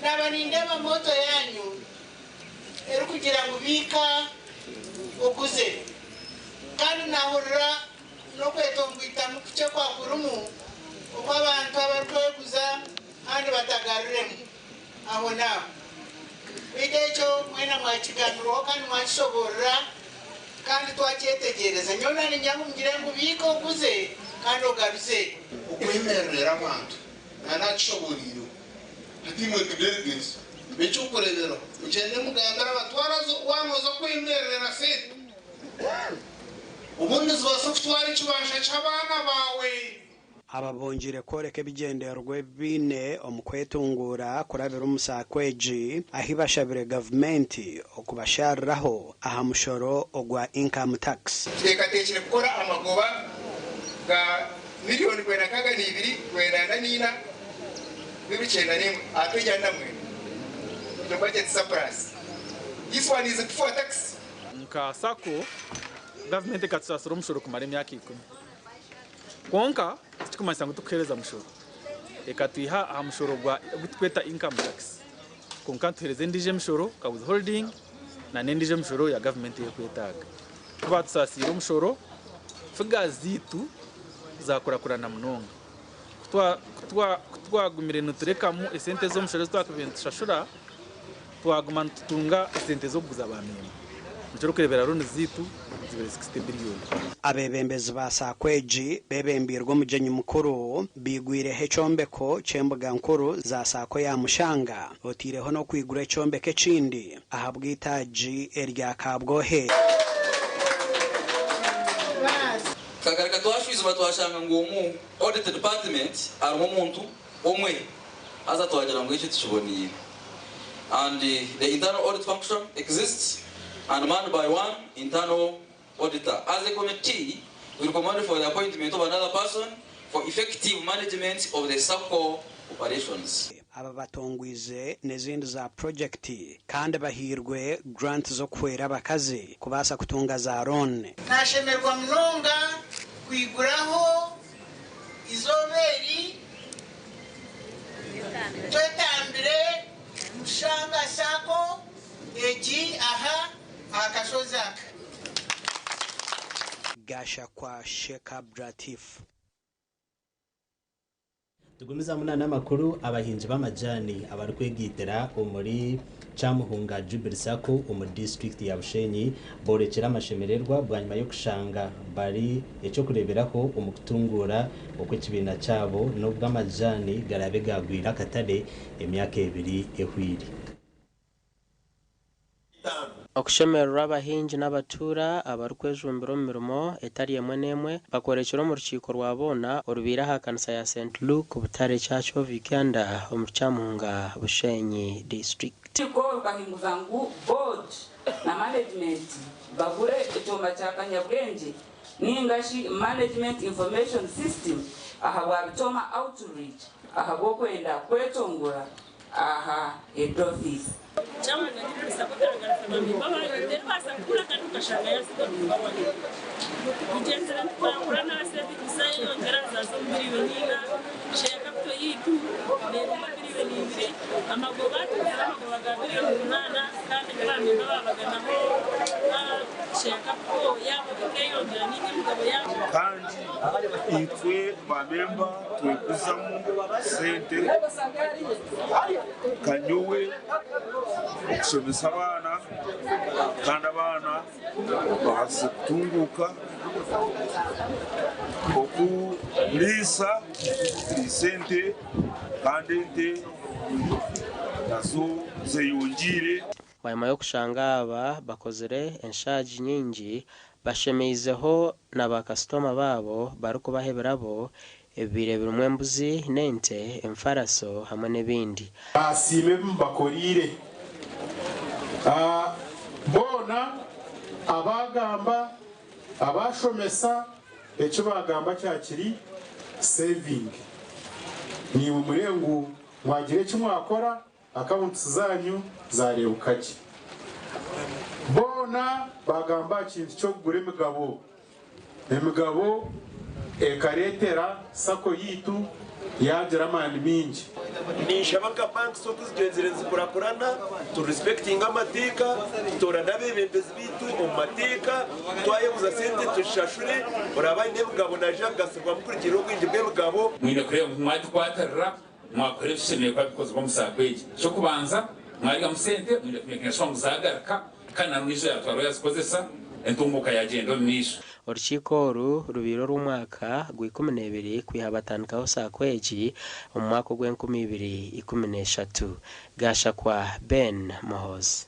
Naaba nindeeba mooto yaanyu erikugira ngu biika oguze, kandi naahurira n'okwetomboitamu kukye kwa kurimu okw'abantu abarikweguza kandi batagaruremu ahonaaho. Beitu ekyo mwena mwakigambirwaho kandi mwakishoboorora kandi twakyetegyereza. Nyowe na niinyija ngu mugire ngu biika oguze kandi ogaruze. Okwemererera abantu na nakishoboreireho. Hati imwe nka delegates b'ekyokureeberaho mugyende mugambire abatwara waaba nooza kwemererera sente obundi nizibaasa kutwara ekibanja ky'abaana baawe. Aba bongiire kworeka ebigyendererwa ebi baine omu kwetunguura kurabira omu SACCO egi ahi bashabire gavumenti okubashariraho aha mushoro ogwa Income Tax. Tuteekateekire kukora amagoba ga miriyoni rwenda nkaaga na ibiri rwenda ana na ina bibiri kyenda n'emwe aha tweji ana na mwenda the budget surplus. This one is before tax. Nka SACCO, gavumenti ekatusasura omushoro kumara emyaka ikumi. Kwonka tikirikumanyisa ngu tikuheereza mushoro. Ekatwiha aha mushoro gwa ogu turikweta income tax. Kwonka nituheereza endiijo emishoro nka withholding na n'endiijo emishoro ya gavumenti ei erikwetaaga. Ku baatusaasiire omushoro, figures zaitu zaakurakurana munonga. Ku twagumire niturekamu esente z'omushoro ezi twakubaire nitushashura, Twaguma nitutunga esente z'okuguza ba memba. Nikyo orikureebera looni zaitu zibire 60 biliyoni. Abeebembezi ba SACCO egi beebembeirwe omugyenyi mukuru baigwireho ekyombeko ky'embuga nkuru za SACCO ya Mushanga oteireho n'okwigura ekyombeko ekindi ahabw'eitaagi erya Kabwohe. Tukagaruka twashwijuma twashanga ngu omu Audit Department harimu omuntu omwe haza twagira ngu ekyo tikiboniire and the internal audit function exists and manned by one internal auditor. As a committee, we recommend for the appointment of another person for effective management of the SACCO operations. Aba batongwize n'ezindi za purogyekiti kandi bahairwe grant z'okuhwera abakazi kubaasa kutunga za loan. Naashemererwa munonga kwiguraho Izooba eri twetambire Mushanga Sacco egi aha aha kashozi aka. Gashakwa Sheikh Abdulatif. Tugumizamu na n'amakuru abahingi b'amajaani abarikwegaitira omuri Kyamuhunga Jubilee Sacco omu disiturikiti ya Bushenyi boorekire amashemererwa bwanyima y'okushanga bari eky'okureeberaho omu kutunguura okw'ekibiina kyabo n'obu amajaani garaabe gaagwire akatare emyaka ebiri ehweire. Okushemererwa abahingi n'abatuura abarikwejumbira omu mirimo etari emwe n'emwe bakworekire omu rukiiko rwa boona orubaire aha kanisa ya St Luke Butare Church of Uganda omuri Kyamuhunga, Bushenyi District. Orukiiko rukahinguza ngu board na management bagure ekyoma kya kanyabwengye ninga shi Management Information System ahabwa Bitoma Outreach ahabw'okwenda kwetongora aha head office. Kandi itwe bamemba twekuzamu sente kanyowe okushomesa abaana kandi abaana babaasize kutunguuka, okuriisa turiisa ente kandi ente nazo zeyongiire. Bwanyima y'okushanga aba bakozire enshaagi nyingi, bashemeizeho na baakasitoma baabo barikubaha ebirabo ebibaire birimu embuzi n'ente, enfaraso hamwe n'ebindi. Baasiima ebi mubakoreire. Boona abaagamba, abaashomesa, eki baagamba kya kiri saving. Naimwe murebe ngu mwagira eki mwakora, accounts zaanyu zaareebuka gye. Boona baagamba aha kintu ky'okugura emigabo. Emigabo ekareetera sacco yaitu yaagira amaani maingi. Ninshaba nka banks oku zigyenzire nizikurakurana tu respectinge amateeka, tutoorane abeebembezi baitu omu mateeka, twayebuza sente tuzishashure, oraabe aine ebigabo naija kugasirwamu kurugiirira obwingi bw'ebigabo. Mwine kureeba ngu mwatukwatirira mwakora ebishemereire kuba bikozirwe omu saako egi. Eky'okubanza, mwaryamu sente mwine kumekinga shuwa ngu zaagaruka kandi na n'ondiijo yaatwara yaazikozesa entunguuka yaagyenda omu maisho. Orukiiko oru rubaire orw'omwaka gwa 12 kwiha batandikaho saako egi omu mwaka ogw'enkumi ibiri ikumi n'eshatu. Gashakwa Ben Muhoozi.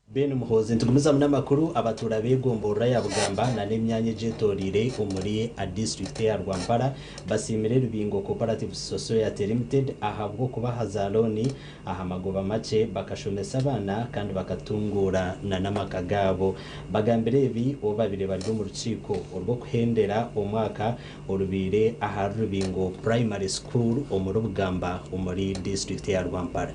Ben Muhoozi nitugumizamu n'amakuru. Abatuura b'egomborora ya Bugamba na n'emyanya egyetoreire omuri disiturikiti eya Rwampara basiimire Rubingo Cooperative Society Limited ahabw'okubaha za looni aha magoba makye bakashomesa abaana kandi bakatunguura na n'amaka gaabo. Bagambire ebi obu babire bari omu rukiiko orw'okuhendera omwaka orubaire ahari Rubingo Primary School omuri Bugamba omuri disiturikiti eya Rwampara.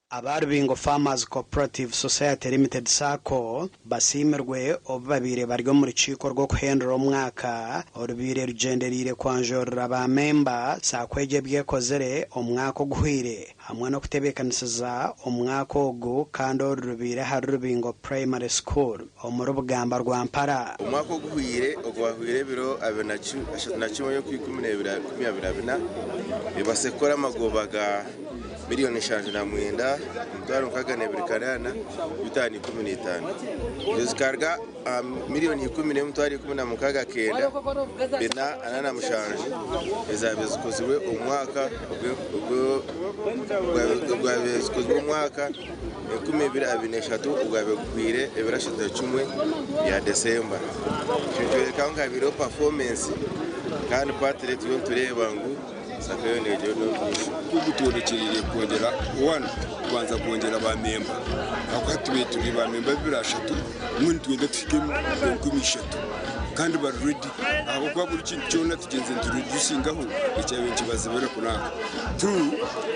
Aba Rubingo Farmers Cooperative Society Limited Sacco basiimirwe obu babaire bari omu rukiiko rw'okuhendera omwaka orubaire rugyendereire kwanjurira ba memba Sacco egi ebi ekozire omwaka oguhweire hamwe n'okutebeekanisiza omwaka ogu kandi oru rubaire ahari Rubingo Primary School omuri Bugamba Rwampara. Omwaka oguhweire ogwahweire ebiro 31 y'Okwikumi n'ebiri 2024 bibaase kukora amagoba ga 79,602,515 miliyoni ezo zikaruga aha 11,169,447 miliyoni ezaabaire zikozirwe omu mwaka ogwabaire zikozirwe omu mwaka 2023 ogwabaire guhweire ebiro 31 bya Desemba. Ekyo nikyoreka ngu habaireho performance kandi partly turiyo nitureeba ngu SACCO yo neegyenda omu maisho. Gutwonekyereire kwongyera one kubanza kwongyera bamemba, ahakuba tubaire turi bamemba 300, mbwenu nitwenda tuhike 3000 kandi bari ready, ahabw'okuba buri kintu kyona tugyenze nitureducingaho ekyabaire nikibazibira kunanka. Two,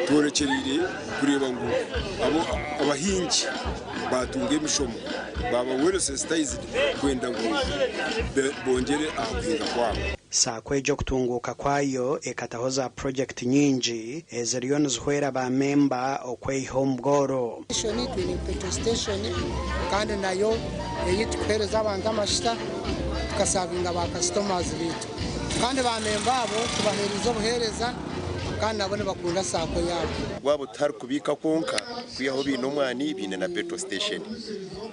tworekyereire kureeba ngu abo abahingi batunga emishomo, baba well sensitized kwenda ngu bongyere aha kuhinga kwabo. Sacco egi okutunguuka kwayo ekataho za purojekiti nyingi eziriyo nizihwera bamemba okweyiha omu bworo. Twine petrol station kandi nayo ei tukuheereza abantu amashita, tukaservinga ba customers bitu, kandi bamemba abo tubaheereza obuheereza kandi nabo nibakunda SACCO yabo. Gwabo tutari kubiika kwonka, kwihaho biine omwani, biine na petrol station.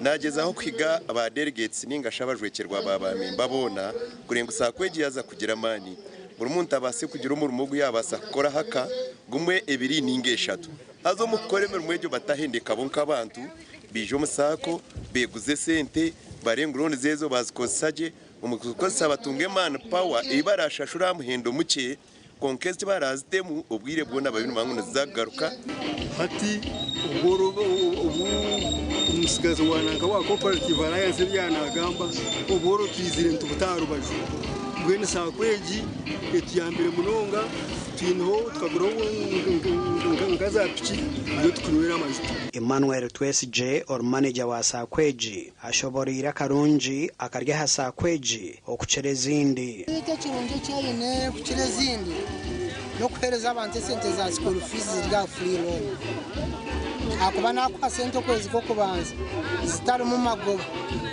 Nagezaho kuhiga aba delegates ninga shi abajwekyerwa ba bamemba boona kurenga ngu SACCO egi yaza kugira amaani, buri muntu abaase kugira omurimo ogu yabaasa kukora haka gumwe, ebiri ninga eshatu. Haza omu kukora emirimo egyo batahendeka bo nk'abantu, baija omu SACCO beeguze esente, barebe ngu loans ezo baazikozesa gye, omu kuzikozesa batunge man power ei baraashashure aha muhendo mukye, kwonka ezi tibaraazitemu obwire bwona babe nibamanya ngu niziza kugaruka. Hati obworo obu omutsigazi wa nanka wa Cooperative Alliance ebi yaanagamba, obworo twizire nitubuta aha rubaju. Mbwenu SACCO egi etuyambire munonga, twineho tukaguraho nka za piki nizo tukunywera amajuta. Emmanuel Twesigye ori maneja wa SACCO egi ashoboreire akarungi akari aha SACCO egi okukira ezindi. Beitu ekirungi eki eine kukira ezindi n'okuheereza abantu esente za school fees ziri aha free loan. Ahakuba naakuha sente okwezi kw'okubanza zitarimu magoba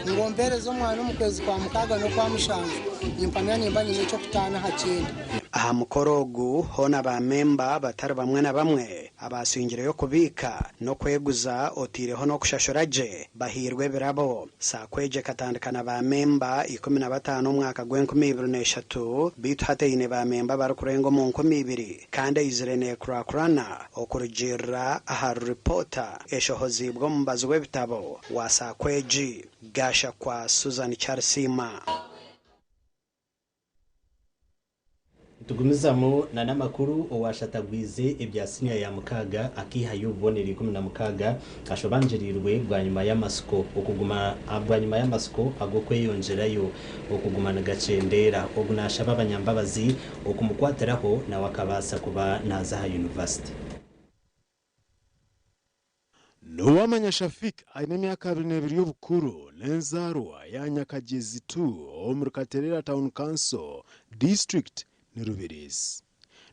ngu ompeereze omwana omu kwezi kwa mukaaga n'okwa mushanju, nimpamya nimba nyine eky'okutaana aha kindi. Aha mukoro ogu hoona ba memba batari bamwe na bamwe abaasingireyo kubiika n'okweguza otaireho n'okushashura gye bahairwe ebirabo. SACCO egi ekatandika na ba memba 15 omwaka gw'enkumiibiri n'eshatu beitu hati eine ba memba abarikurenga omu 2000 kandi eizire neekurakurana okurugiirira ahari ripoota eshohoziibwe omubazi w'ebitabo wa SACCO egi, Gashakwa Susan Kyarisiima. Tugumizamu na n'amakuru. Owashatagwize ebya siniya ya mukaaga akihayo obubonero 16 ashobangirirwe bwanyima y'amasiko ag'okweyongyerayo okuguma nigakyendeera. Ogu nashaba abanyambabazi okumukwatiraho nawe akabaasa kuba naaza aha yunivasite. Nuwamanya Shafik aine emyaka 22 y'obukuru n'enzaarwa ya Nyakagyezi 2 omuri Katerera Town Council, district ni Rubirizi.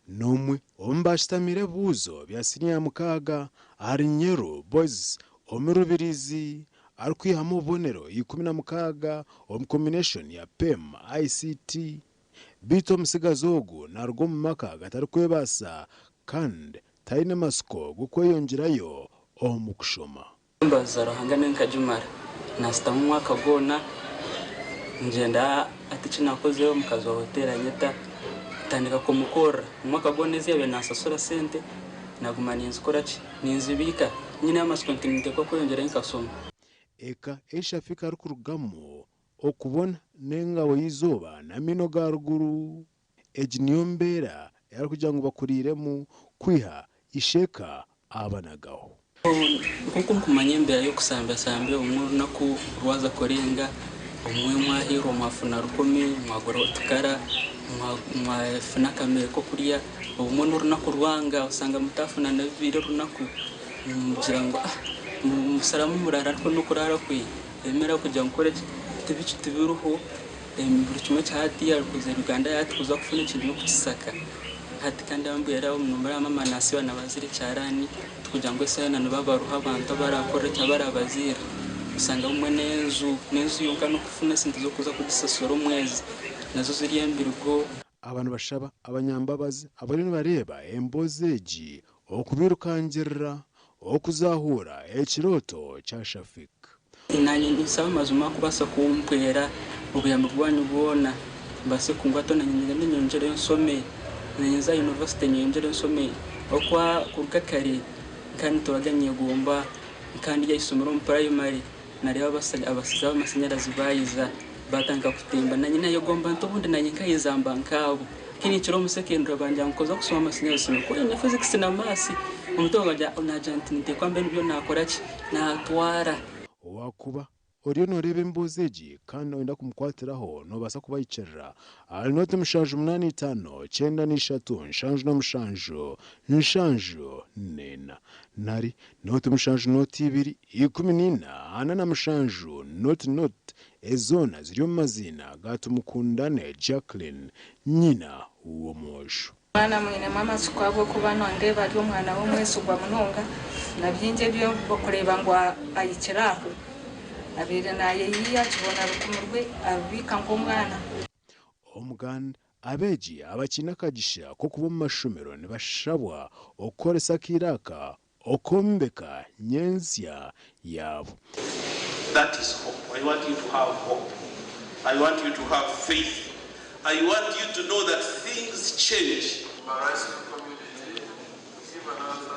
N'omwe omu bashitamire ebibuuzo bya siniya mukaaga ahari Nyeru Boys omu Rubirizi, arikwihamu obubonero 16 omu combination ya PEM ICT. Beitu omusigazi ogu naruga omu maka gatarikwebaasa kandi taine masiko g'okweyongyerayo omu kushoma. Mbaza Ruhanga nenkagimara nasitamu omwaka gwona ngyenda ati kinakozeho omukazi wa hoteri anyeta ntandika kumukorra omwaka gwona ezi yabiire nansasura sente naguma ninzikora ki ninzibiika nyine amasiko nti ninteekwa kweyongyerayo nkasoma. Eka ei Shafik arikurugamu okubona n'engabo y'eizooba n'amaino ga ruguru. Egi niyo mbeera ei arikugira ngu bakuriiremu kwiha isheka abanagaho. Nk'oku nkumanya embeera y'okusambasamba, obumwe orunaku rwaza kurenga, obumwe mwaheerwa mwafuna 1000, mwagura otukara, mwafuna akamere k'okurya, obumwe n'orunaku rwanga osanga mutafuna na 2 orunaku, mugira ngu musaramu murara ariko n'okurara kwe emere kugira ngu mukore ki tibiki tibiriho, buri kimwe kya hatiya kuza Uganda yahati kuza kufuna ekintu n'okukisaka. Hati kandi ambwira nomurama amanasi nabazira ekyarani kugira ngu esaaha nibabaruha abantu abarakora eki abarabaziira, osanga bumwe n'enju yonka n'okufuna esente z'okuza kugisasura omwezi nazo ziri embirigo. Abantu bashaba abanyambabazi abariyo nibareeba emboozi egi okubirukangirira okuzahura ekirooto kya Shafik. Nanye ninsaba amazima kubaasa kumpwera obuyambi bwanyu bwona mbaase kungwato nanye ngende nyongyere nsome, nanye nza yunivasite nyongyere nsome. Okwa kuruga kare nka nituraga nyegomba kandi yaisomero omu primary nareeba abasiza b'amashanyarazi bayiza batandika kutemba, nanye nayegomba nti obundi nanye nkayizamba nkaabo. Kinikiro omu secondary bangira ngu nkoza kusoma amashanyarazi nsome kuba nyine physics na maths, omutima gwangye nagira nti ninteekwa mbe nibyo nakora ki natwara. Owakuba oriyo nooreeba emboozi egi kandi oyenda kumukwatiraho, noobaasa kubayikirira ahari 078 93 77 74 nari 070 2 14 47 00. Ezoona ziri omu maziina ga Tumukundane Jacqueline, nyina w'omwojo. Omwana mwinemu amatsiko ahabw'okuba nondeeba ari omwana w'omwesigwa munonga na bingi ebi okureeba ngu ahikire aho abaire nayeyiiya akibona rukumu rwe arubiika nk'omwana. Omuganda abeegi abakiine akagisha k'okuba omu mashomero nibashabwa okukoresa akaire aka okwombeka nyentsya yaabo. That is hope. I want you to have hope. I want you to have faith. I want you to know that things change. Mbarara community, give an answer.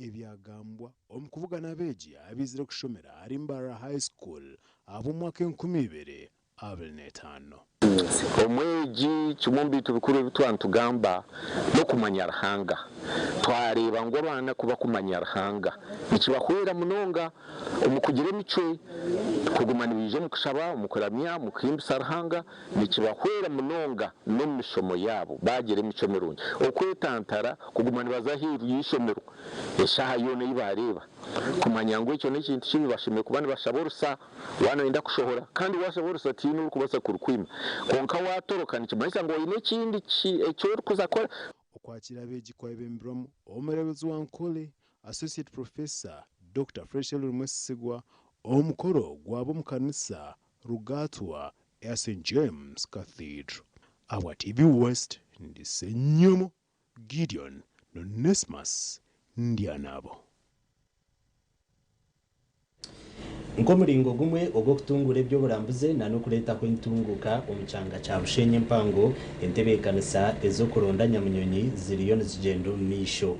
Ebyagambwa omu kubugana abeegi abaizire kushomera ahari Mbarara High School ab'omwaka 2025. Omwegi, kimwe omu bintu bikuru ebi twaba nitugamba n'okumanya Ruhanga. Twareeba ngu abaana ku barikumanya Ruhanga, nikibahwera munonga omu kugira emicwe, kuguma nibaija omu kushaba, omu kuramya, omu kuhimbisa Ruhanga, nikibahwera munonga n'omu mishomo yaabo baagira emicwe mirungi. Okwetantara kuguma nibaza aheeru y'eishomero eshaaha yoona ei baareeba, kumanya ngu ekyo n'ekintu kibi bashemereire kuba nibashaba orusa waaba nooyenda kushohora kandi waashaba orusa tihaine orikubaasa kurukwima. Kwonka waatoroka nikimanyisa ngu oine ekindi eki orikuza kukora. Okwakira abeegi kwebemberwamu omureeberezi wa Ankole, Associate Professor Dokita Fred Mwesigwa, omukoro gwaba omu kanisa Rugatwa eya St James Cathedral. Ahabwa TV West, ndi Ssenyomo Gideon Nonesmus Ndyanabo. Nk'omuringo gumwe ogw'okutunguura eby'oburambuzi na n'okureetaho entunguuka omu kyanga kya Bushenyi empango, entebeekanisa ez'okuronda nyamunyonyi ziriyo nizigyenda omu maisho.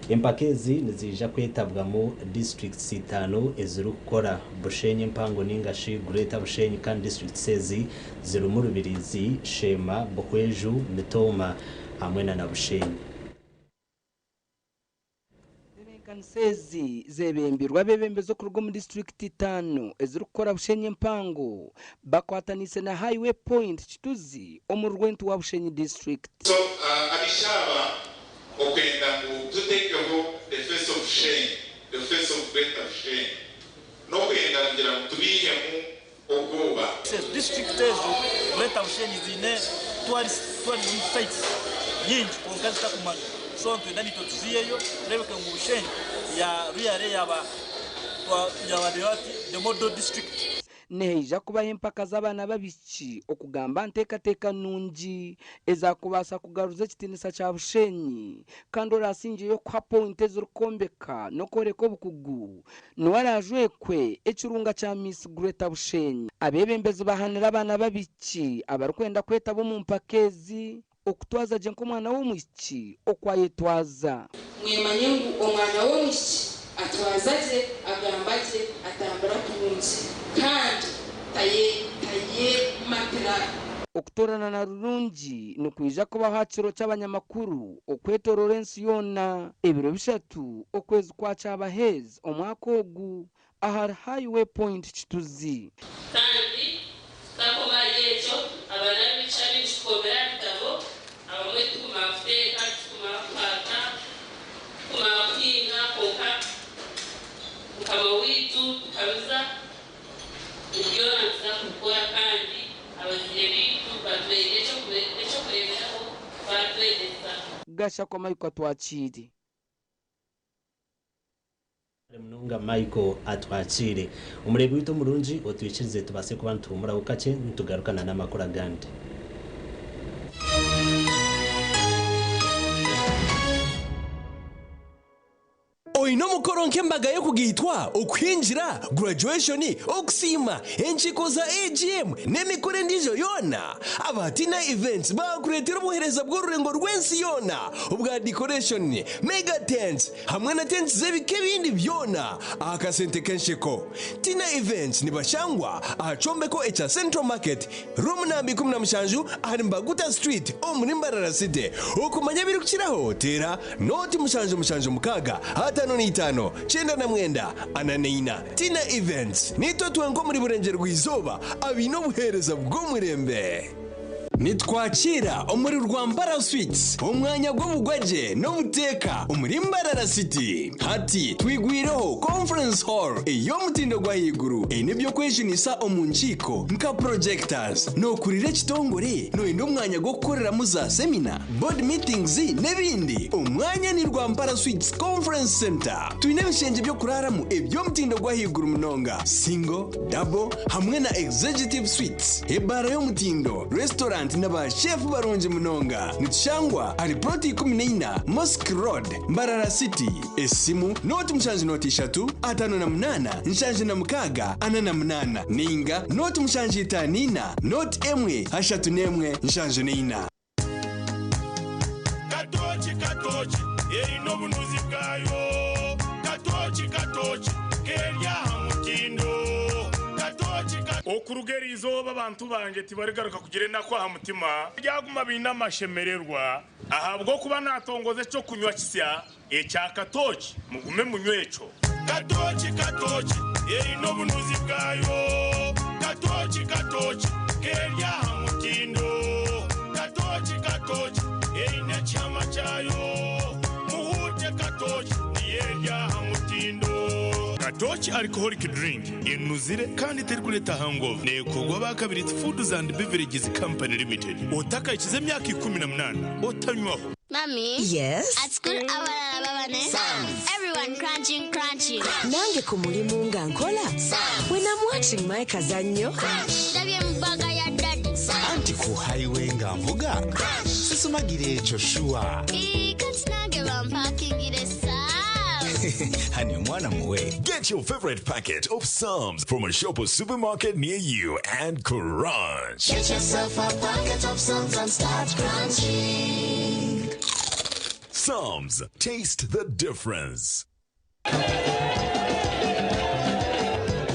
Empaka ezi niziija kwetabwamu disiturikiti itaano ezirikukora Bushenyi empango ninga shi Greater Bushenyi kandi disiturikiti ezi zirimu Rubirizi, Sheema, Buhweju, Mitooma hamwe na Bushenyi. Entebeekanisa ezi zeebembirwe abeebembezi okuruga omu disiturikiti itaano ezirikukora Bushenyi empango bakwataniise na Highway Point Kituzi omu rwento wa Bushenyi District. So abishaba okwenda ngu tutekeho the face of shame, the face of greater shame, n'okwenda kugira ngu tubihemu obwoba. Disiturikiti ezo Greater Bushenyi ziine tourist tourism sites nyingi kwonka zitakumanywa so nitwenda naitwe tuziheyo tureebeke ngu Bushenyi ya really yaba yaba the model district. Nihaija kubaho empaka z'abaana b'abaishiki okugamba aha nteekateeka nungi ezaakubaasa kugaruza ekitiinisa kya Bushenyi kandi oraasingyeyo kuha pointi ezirikwombeka n'okworeka obukugu niwe araajwekwe ekirunga kya Miss Greater Bushenyi. Abeebembezi bahanire abaana b'abaishiki abarikwenda kwetaba omu mpaka ezi okutwaza gye nk'omwana w'omwishiki oku ayetwaza. Mwemanye ngu omwana w'omwishiki atwaza gye, agamba gye, atambura kurungi kandi tayematira. Okutoorana na Rurungi nikwija kubaho aha kiro ky'abanyamakuru okwetooroora ensi yoona ebiro bishatu okwezi kwa Kyabahezi omwaka ogu ahari Highway Point Kituzi. Kandi tutakoma ahari ekyo, abaana b'emigisha mingi tukoomire aha bitabo, abamwe titukumanya kuteeka, titukumanya kuhaata, titukumanya kuhinga kwonka Mukama waitu tukabiza ngu byona nituza kubikora kandi abazaire baitu batuhaire eky'okureeberaho baatwegyesa. Gashakwa Michael Atwakiire. Munonga Michael Atwakiire. Omureebi waitu omurungi otwikirize tubaase kuba nituhuumuraho kakye nitugaruka na n'amakuru agandi. Oine omukoro nk'embaga y'okugaitwa, okuhingira, graduation, okusiima, enkiiko za AGM n'emikoro endiijo yoona? Aba Tina Events baakureetera obuheereza bw'orurengo rw'ensi yoona obwa decoration, mega tents hamwe na tents z'ebika ebindi byona aha kasente k'ensheko. Tina Events nibashangwa aha kyombeko ekya Central Market, Room namba 17 ahari Mbaguta Street omuri Mbarara City. Okumanya ebirikukiraho teera Nooti mushanju mushanju mukaaga 55 99 44. Tina Events, Niitwe twenka omuri Burengyerwa-izooba abaine obuheereza bw'omurembe. Nitwakiira omuri Rwampara Suites, omwanya gw'obugwagye n'obuteeka omuri Mbarara City. Hati twigwireho Conference Hall ey'omutindo gw'ahaiguru eine eby'okwejunisa omu nkiiko nka projectors. Nookurira ekitongore? Nooyenda omwanya gw'okukoreramu za semina? Board meetings n'ebindi. Omwanya ni Rwampara Suites Conference Centre. Twine ebishengye by'okuraaramu eby'omutindo gw'ahaiguru munonga, single, double hamwe na executive suites, ebaara y'omutindo, restaurant na ba chef barungi munonga. Nitushangwa ahari plot 14 Mosque Road, Mbarara City. Esimu, nooti mushanju nooti ishatu, 58, 76, 48 nainga nooti mushanju itaano ina, nooti emwe, ashatu n'emwe, 74. obunuzi bwayo. Katoki katoki kerya aha mutindo. Katoki Okuruga eri izooba abantu bangye tibarigaruka kugira enaku aha mutima, baryaguma baine amashemererwa, ahabw'okuba naatongoza eky'okunywa kisya ekya Katoki, mugume munywe ekyo. Katoki katoki eine obunuzi bwayo. Katoki katoki keri aha mutindo. Katoki katoki eine ekihama kyayo. Muhuute katoki niyo eri aha mutindo. Katoki Alcoholic Drink enuzire kandi terikureeta hangover. Neekorwa aba Kabirizi Foods and Beverages Company Limited. Otakahikize emyaka 18 otanywaho. Mummy. Yes? At school, abalala baba ne Sounds. Everyone crunching, crunching. Nange ku mulimu nga nkola. When I'm watching my kazannyo. Ndabye mu bbaga ya daddy. Anti ku highway nga nvuga. Sisumagira ekyo sure. Ii, kati nange bampakingire Sam's. Honey, omwana muwe. Get your favorite packet of Psalms from a shop or supermarket near you and crunch. Get yourself a packet of Psalms and start crunching. Psalms, taste the difference.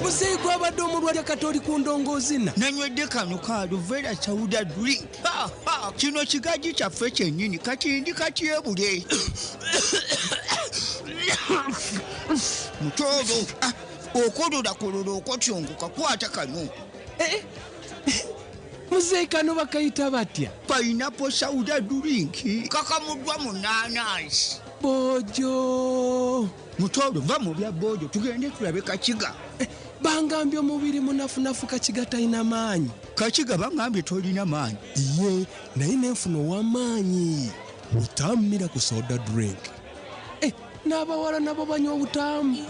Muzeeyi gwabadde omulwadde kati oli ku ndongoozina. Nanywedde kano ka Aluvera Sauda drink. Ha, ha, kino kigaji kyaffe kyennyini kati ndi katyebule. Mutoolo, ah, okololakololo okotyongoka kwata kano. Eh, muzeeyi kano bakayita batya? Pineapple Sauda drink kakamuddwa mu naanansi. Bojo. Mutoolo, va mu bya bojo tugende tulabe Kakiga. Eh, bangambye omubiri munafunafu Kakiga talina maanyi. Kakiga bangambye tolina maanyi. Iye, naye nenfuna ow'amaanyi. Butamu Miracle Soda Drink. Eh, n'abawala nabo banywa obutamu.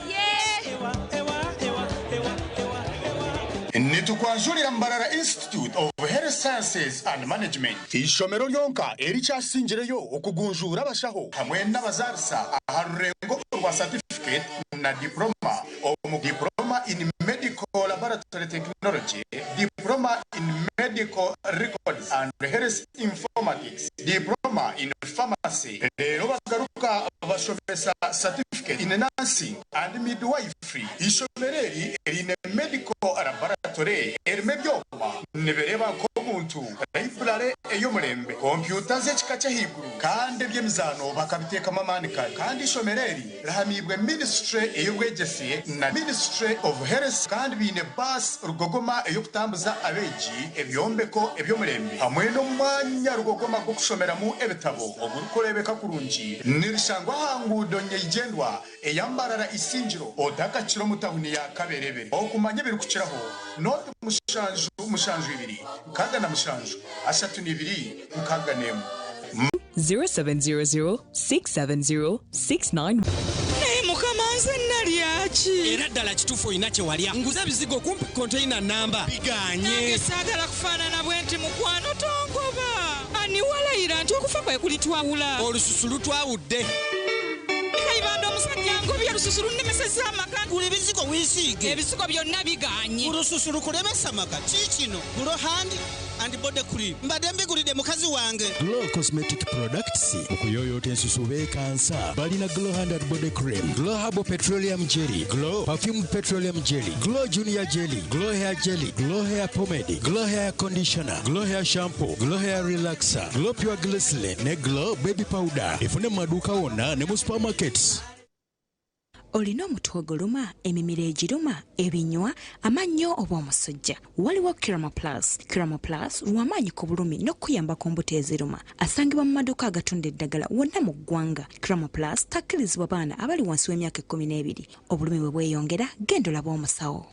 Nitukwanjurira Mbarara Institute of Health Sciences and Management, ishomero ryonka erikyasingireyo okugunjura abashaho hamwe n'abazarisa aha rurengo rwa certificate na diploma omu diploma in medical laboratory technology, diploma in medical records and health informatics, diploma in pharmacy. Rero bagaruka bashomesa certificate in nursing and midwifery. Ishomero eri erine medical laboratory erimu ebyoma nibireba nk'omuntu, library ey'omurembe, kompyuta z'ekika ky'ahaiguru kandi eby'emizaano bakabiteekamu amaani kare. Kandi ishomero eri rihamibwe ministry ey'obwegyese na Ministry of Health kandi biine baasi rugogoma ey'okutambuza abeegi, ebyombeko eby'omurembe hamwe n'omwanya rugogoma gw'okushomeramu ebitabo ogurikureebeka kurungi. Nirishangwa aha nguudo nyeigyendwa eya Mbarara Isingiro otakakira omu tawuni ya Kaberebere. Okumanya ebirikukiraho noti 7 7 2 67 32 61. 0700 670 69. Naye mukama nze nalya ki? Era ddala kituufu olina kye walya. Nguza ebizigo kumpi konteyina namba. Biganye. Nange saagala kufaanana bwe nti mukwano tongoba. Ani walayira nti okufa kwe kulitwawula? Olususu lutwawudde. Kayibanda omusajja ngobye olususu lunnemesezza amaka. Gula ebizigo weesiige. Ebizigo byonna biganye. Olususu lukulemesa amaka. Kiikino Glow Hand and Body Cream. Mbadde mbigulidde mukazi wange. Glow Cosmetic Products okuyoyoota ensusu beekansa. Balina Glow Hand and Body Cream, Glow Herbal Petroleum Jelly, Glow Perfumed Petroleum Jelly, Glow Junior Jelly, Glow Hair Jelly, Glow Hair Pomade, Glow Hair Conditioner, Glow Hair Shampoo, Glow Hair Relaxer, Glow Pure Glycerin ne Glow Baby Powder. Efune mu maduuka wonna ne mu supermarkets. Olina omutwe oguluma, emimiro egiruma, ebinywa, amannyo oba omusujja? Waliwo Kirama Plus. Kirama Plus lw'amaanyi ku bulumi n'okukuyamba ku mbuto eziruma. Asangibwa mu maduuka agatunda eddagala wonna mu ggwanga. Kirama Plus takkirizibwa baana abali wansi w'emyaka 12. Obulumi bwe bweyongera, genda olabe omusawo.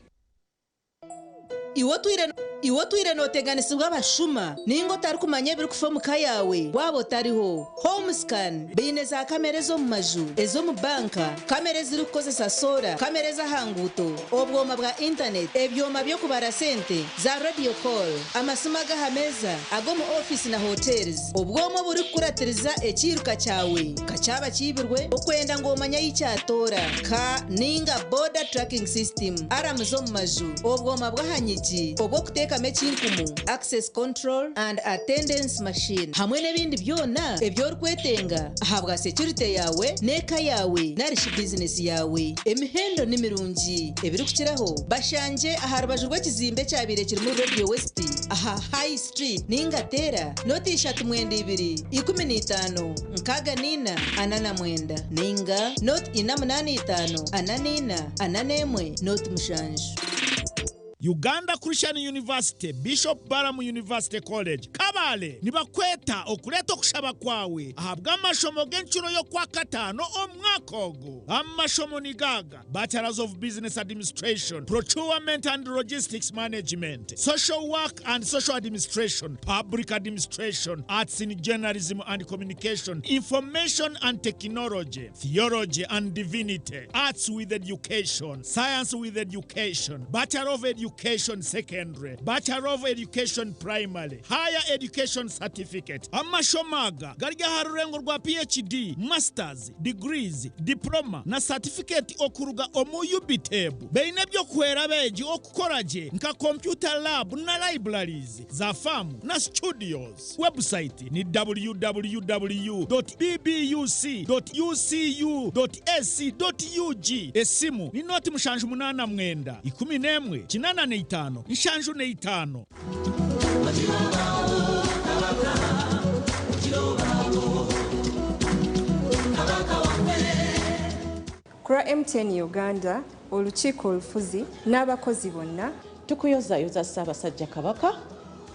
Iwe otwire nooteganisibwa abashuma ninga otarikumanya ebirikufa omu ka yaawe waaba otariho. Homescan baine za kamera ez'omu maju, ez'omu banka, kamera ezirikukozesa soora, kamera ez'aha nguuto, obwoma bwa intaneti, ebyoma by'okubara sente, za radio call, amasimu ag'aha meeza, ag'omu ofiisi na hotels, obwoma oburikukuratiriza ekiiruka kyawe ka kyaba kiibirwe okwenda ngu omanye ahi kyatoora, ka ninga border tracking system, aramu z'omu maju, obwoma bw'aha nyigi. Obwigi obw'okuteekamu ekinkumu, access control and attendance machine hamwe n'ebindi byona ebi orikwetenga ahabwa securite yaawe n'eka yaawe narishi bizinesi yaawe. Emihendo ni mirungi. Ebirikukiraho bashangye aha rubaju rw'ekizimbe ekyabaire kirimu Radio West aha High Street ninga teera noti ishatu mwenda ibiri, 15, 64, 49 ninga noti ina munaana itaano, 44, 41, noti mushanju. Uganda Christian University, Bishop Balaam University College, Kabale nibakweta okureeta okushaba kwawe ahabw'amashomo g'encuro y'Okwakataano omwaka ogu. Amashomo nigo aga, Bachelors of Business Administration, Procurement and Logistics Management, Social Work and Social Administration, Public Administration, Arts in Journalism and Communication, Information and Technology, Theology and Divinity, Arts with Education, Science with Education, Bachelor of Education Secondary, Bachelor of Education Primary, Higher Education Certificate. Amashomo aga gari aha rurengo rwa PhD, Masters, Degrees, Diploma na Certificate okuruga omu UBTEB. Baine eby'okuhwera abeegi okukora gye nka Computer Lab na Libraries, za faamu na Studios. Website ni www dot bbuc dot ucu dot ac dot ug. Esimu ni noti 79 11 85 75. Ku lwa MTN Uganda, olukiiko olufuzi n'abakozi bonna, Tukuyozayoza Ssaabasajja Kabaka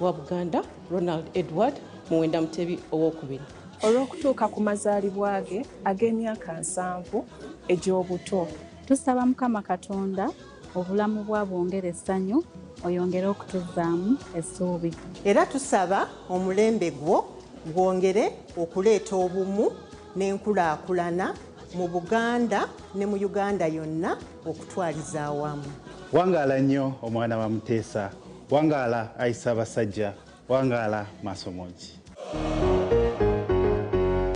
wa Buganda Ronald Edward Muwenda Mutebi Owookubiri. Olw'okutuuka ku mazaalibwa ge ag'emyaka nsanvu egy'obuto. Tusaba Mukama Katonda obulamu bwo abwongere essanyu, oyongere okutuzzaamu essuubi. Era tusaba omulembe gwo gwongere okuleeta obumu n'enkulaakulana mu Buganda ne mu Uganda yonna okutwaliza awamu. Wangaala nnyo omwana wa Muteesa, wangaala ayi Ssabasajja, wangaala Maasomogi.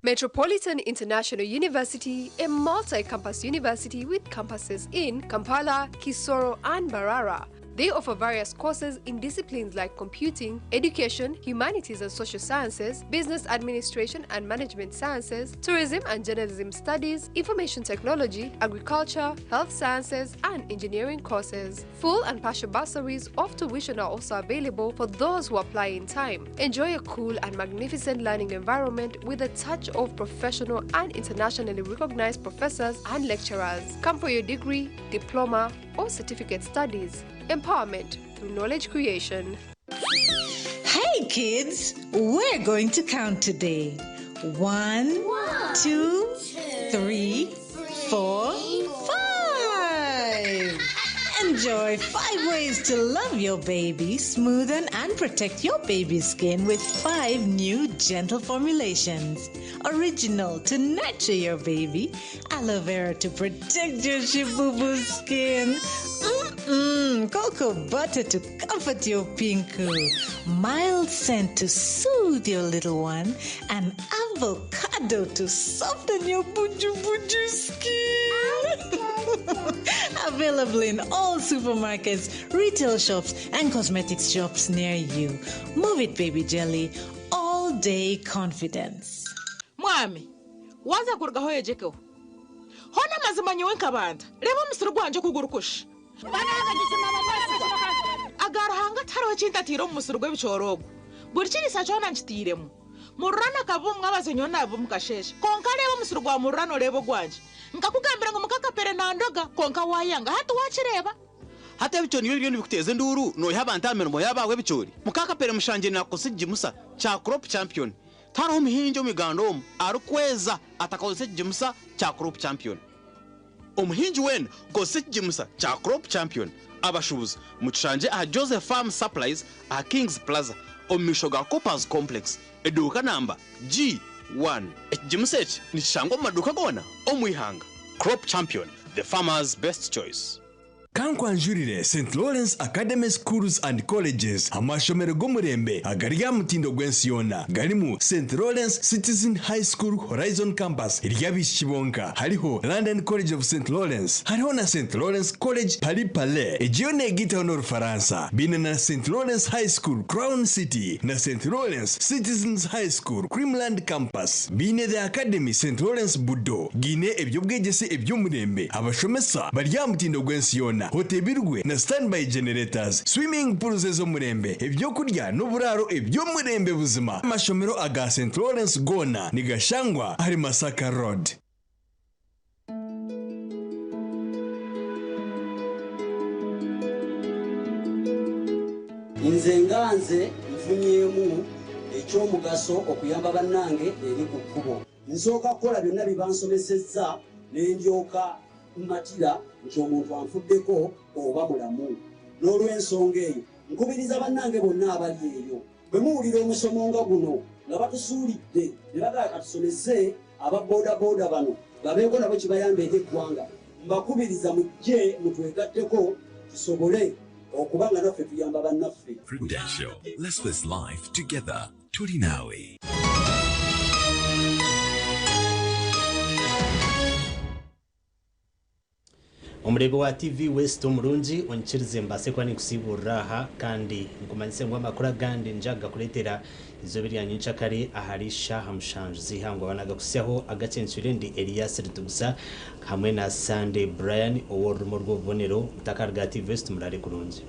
Metropolitan International University, a multi campus university with campuses in Kampala, Kisoro, and Mbarara. They offer various courses in disciplines like computing, education, humanities and social sciences, business administration and management sciences, tourism and journalism studies, information technology, agriculture, health sciences, and engineering courses. Full and partial bursaries of tuition are also available for those who apply in time. Enjoy a cool and magnificent learning environment with a touch of professional and internationally recognized professors and lecturers. Come for your degree, diploma, or certificate studies. Empowerment through knowledge creation. Hey kids, we're going to count today. One, two, three, four, five. Enjoy five ways to love your baby, smoothen and protect your baby's skin with five new gentle formulations. Original to nurture your baby, aloe vera to protect your shibubu skin. Mmm, cocoa butter to comfort your pinku, mild scent to soothe your little one, and avocado to soften your buju buju skin. Available in all supermarkets, retail shops, and cosmetics shops near you. Move it, baby jelly. All day confidence. Mwami, waza kurugaho oyejekeho. Hoona amazima nyowe nkabanda, reeba omusiri gwangye oku gurikusha. Aga Ruhanga tihariho ki ntataire omu musiri gw'ebicoori ogu. Buri kiriisa kyona nkitairemu. Mururano akaba omu mwabazyo nyowe naabiba omu kasheeshe. Kwonka reeba omusiri gwa Mururano oreebe ogwangye. Nkakugambira ngu muka Kapere nandoga, kwonka waayanga. Hati waakireeba? Hati ebicoori nibyo biriyo nibikuteeza enduuru noiha abantu aha mirimo yaabo ahabw'ebicoori? Muka Kapere mushangire naakukozesa ekigimusa kya Crop Champion. Tihariho muhingi omu Uganda omu arikweza atakakozesa ekigimusa kya Crop Champion. Omuhingi weena kozesa ekigimusa kya Crop Champion. Abashuubuzi mukishangye aha Joseph Farm Supplies aha Kings Plaza omu maisho ga Coopers Complex, eduuka namba G1. Ekigimusa eki nikishangwa omu maduuka goona omu ihanga. Crop Champion, the farmer's best choice. Kankwanjurire St Lawrence Academy Schools and Colleges, amashomero g'omurembe agari aha mutindo gw'ensi yoona. Garimu St Lawrence Citizen High School Horizon Campus ery'abaishiki bonka, hariho London College of St Lawrence, hariho na St Lawrence College Paris Palais, egi yo neegaitaho n'Orufaransa. Baine na St Lawrence High School Crown City na St Lawrence Citizens High School Creamland Campus. Baine The Academy St Lawrence Budo, gaine eby'obwegyese eby'omurembe, abashomesa bari aha mutindo gw'ensi yoona, hotebirwe na standby generators, swimming pools ez'omurembe, eby'okurya n'oburaaro eby'omurembe buzima. Amashomero aga St Lawrence goona nigashangwa ahari Masaka Road. Nze nga nze nfunyeemu eky'omugaso okuyamba bannange eri ku kkubo. Nsooka kukola byonna bye bansomesezza ne ndyoka mmatira nti omuntu anfuddeko oba mulamu. N'olw'ensonga eyo nkubiriza bannange bonna abali eyo bwe muwulira omusomo nga guno nga batusuulidde ne bagamba katusomese aba bodaboda bano babeeko nabo kibayamba eri eggwanga, mbakubiriza mujje mutwegatteko tusobole okuba nga naffe tuyamba bannaffe. Prudential. Let's face life together. Tulinawe. Omureebi wa TV West omurungi, onyikirize mbaase kuba ninkusiiburira aha kandi nkumanyise ngu amakuru agandi niinyija kugakureetera eizooba erya nyencakare ahari shaaha mushanju z'eihangwe. Aba nagakuhitsyaho agacencwire ndi Elias Ritugusa hamwe na Sunday Brian ow'orurimi orw'obubonero. Mutakaruga aha TV West muraare kurungi.